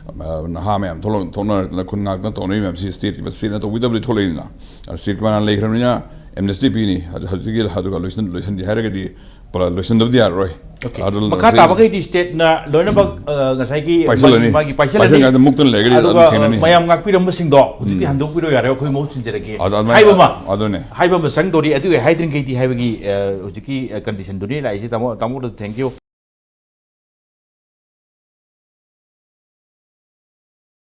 ꯑ, ꯅꯍꯥ ꯃꯌꯥꯝ ꯊꯣꯛꯂꯛ-, ꯊꯣꯛꯅꯔꯛꯇꯅ ꯈꯨꯟ ꯉꯥꯛꯇꯅ ꯇꯧꯅꯔꯤ ꯃꯌꯥꯝꯁꯤ stateꯀꯤ, stateꯅ ꯇꯧꯕꯤꯗꯕꯗꯤ ꯊꯣꯛꯂꯛꯏꯅ꯫ ꯑꯗꯨ stateꯀꯤ ꯃꯔꯥ ꯂꯩꯈ꯭ꯔꯕꯅꯤꯅ amnesty ꯄꯤꯅꯤ꯫ ꯑꯗꯨ ꯍꯧꯖꯤꯛꯀꯤ ꯑꯗꯨꯒ ꯂꯣꯏꯁꯤꯟ-, ꯂꯣꯏꯁꯤꯟꯒꯦ ꯍꯥꯏꯔꯒꯗꯤ ꯄꯨꯔꯥ ꯂꯣꯏꯁꯤꯟꯗꯕꯗꯤ ꯌꯥꯔꯔꯣꯏ꯫ Okay꯫ ꯑꯗꯨ ꯃꯈꯥ ꯉꯁꯥꯏ ꯇꯥꯕꯈꯩꯗꯤ stateꯅ ꯂꯣꯏꯅꯃꯛ, ꯑ, ꯉꯁꯥꯏꯒꯤ ꯄꯥꯏꯁꯜꯂꯅꯤ꯫ ꯃꯥꯒꯤ, ꯃꯥꯒꯤ ꯄꯥꯏꯁꯜꯂꯅꯤ꯫ ꯄꯥꯏꯁꯜꯂꯀꯥꯟꯗ ꯃꯨꯛꯇꯅ ꯂꯩꯔꯒꯗꯤ ꯑꯗꯨꯒ, ꯑꯗꯨꯝ ꯊꯦꯡꯅꯅꯤ꯫ ꯃꯌꯥꯝ ꯉꯥꯛꯄꯤꯔꯝꯕꯁꯤꯡꯗꯣ ꯍꯧꯖꯤꯛꯇꯤ ꯎꯝ꯫ ꯍꯟꯗꯣꯛꯄꯤꯔꯣ ꯌꯥꯔꯦ, ꯑꯩꯈꯣꯏ ꯃꯍꯨꯠ ꯁꯤꯟꯖꯔꯒꯦ ꯑꯗꯨ ꯑꯗꯨꯃꯥꯏꯅ ꯍꯥꯏꯕ ꯑꯃ, ꯑꯗꯨꯅꯦ꯫ ꯍꯥꯏꯕ ꯑꯃ ꯆꯪꯗꯧꯔꯤ꯫ ꯑꯗꯨ ꯍꯥꯏꯗ꯭ꯔꯤꯉꯩꯗꯤ ꯍꯥꯏꯕꯒꯤ, ꯑ, ꯍꯧꯖꯤꯛꯀꯤ, ꯑ, conditionꯗꯨꯅꯤ ꯂꯥꯛꯏꯁꯦ꯫ ꯇꯥꯃꯣ, ꯇꯥꯃꯣꯗ thank you꯫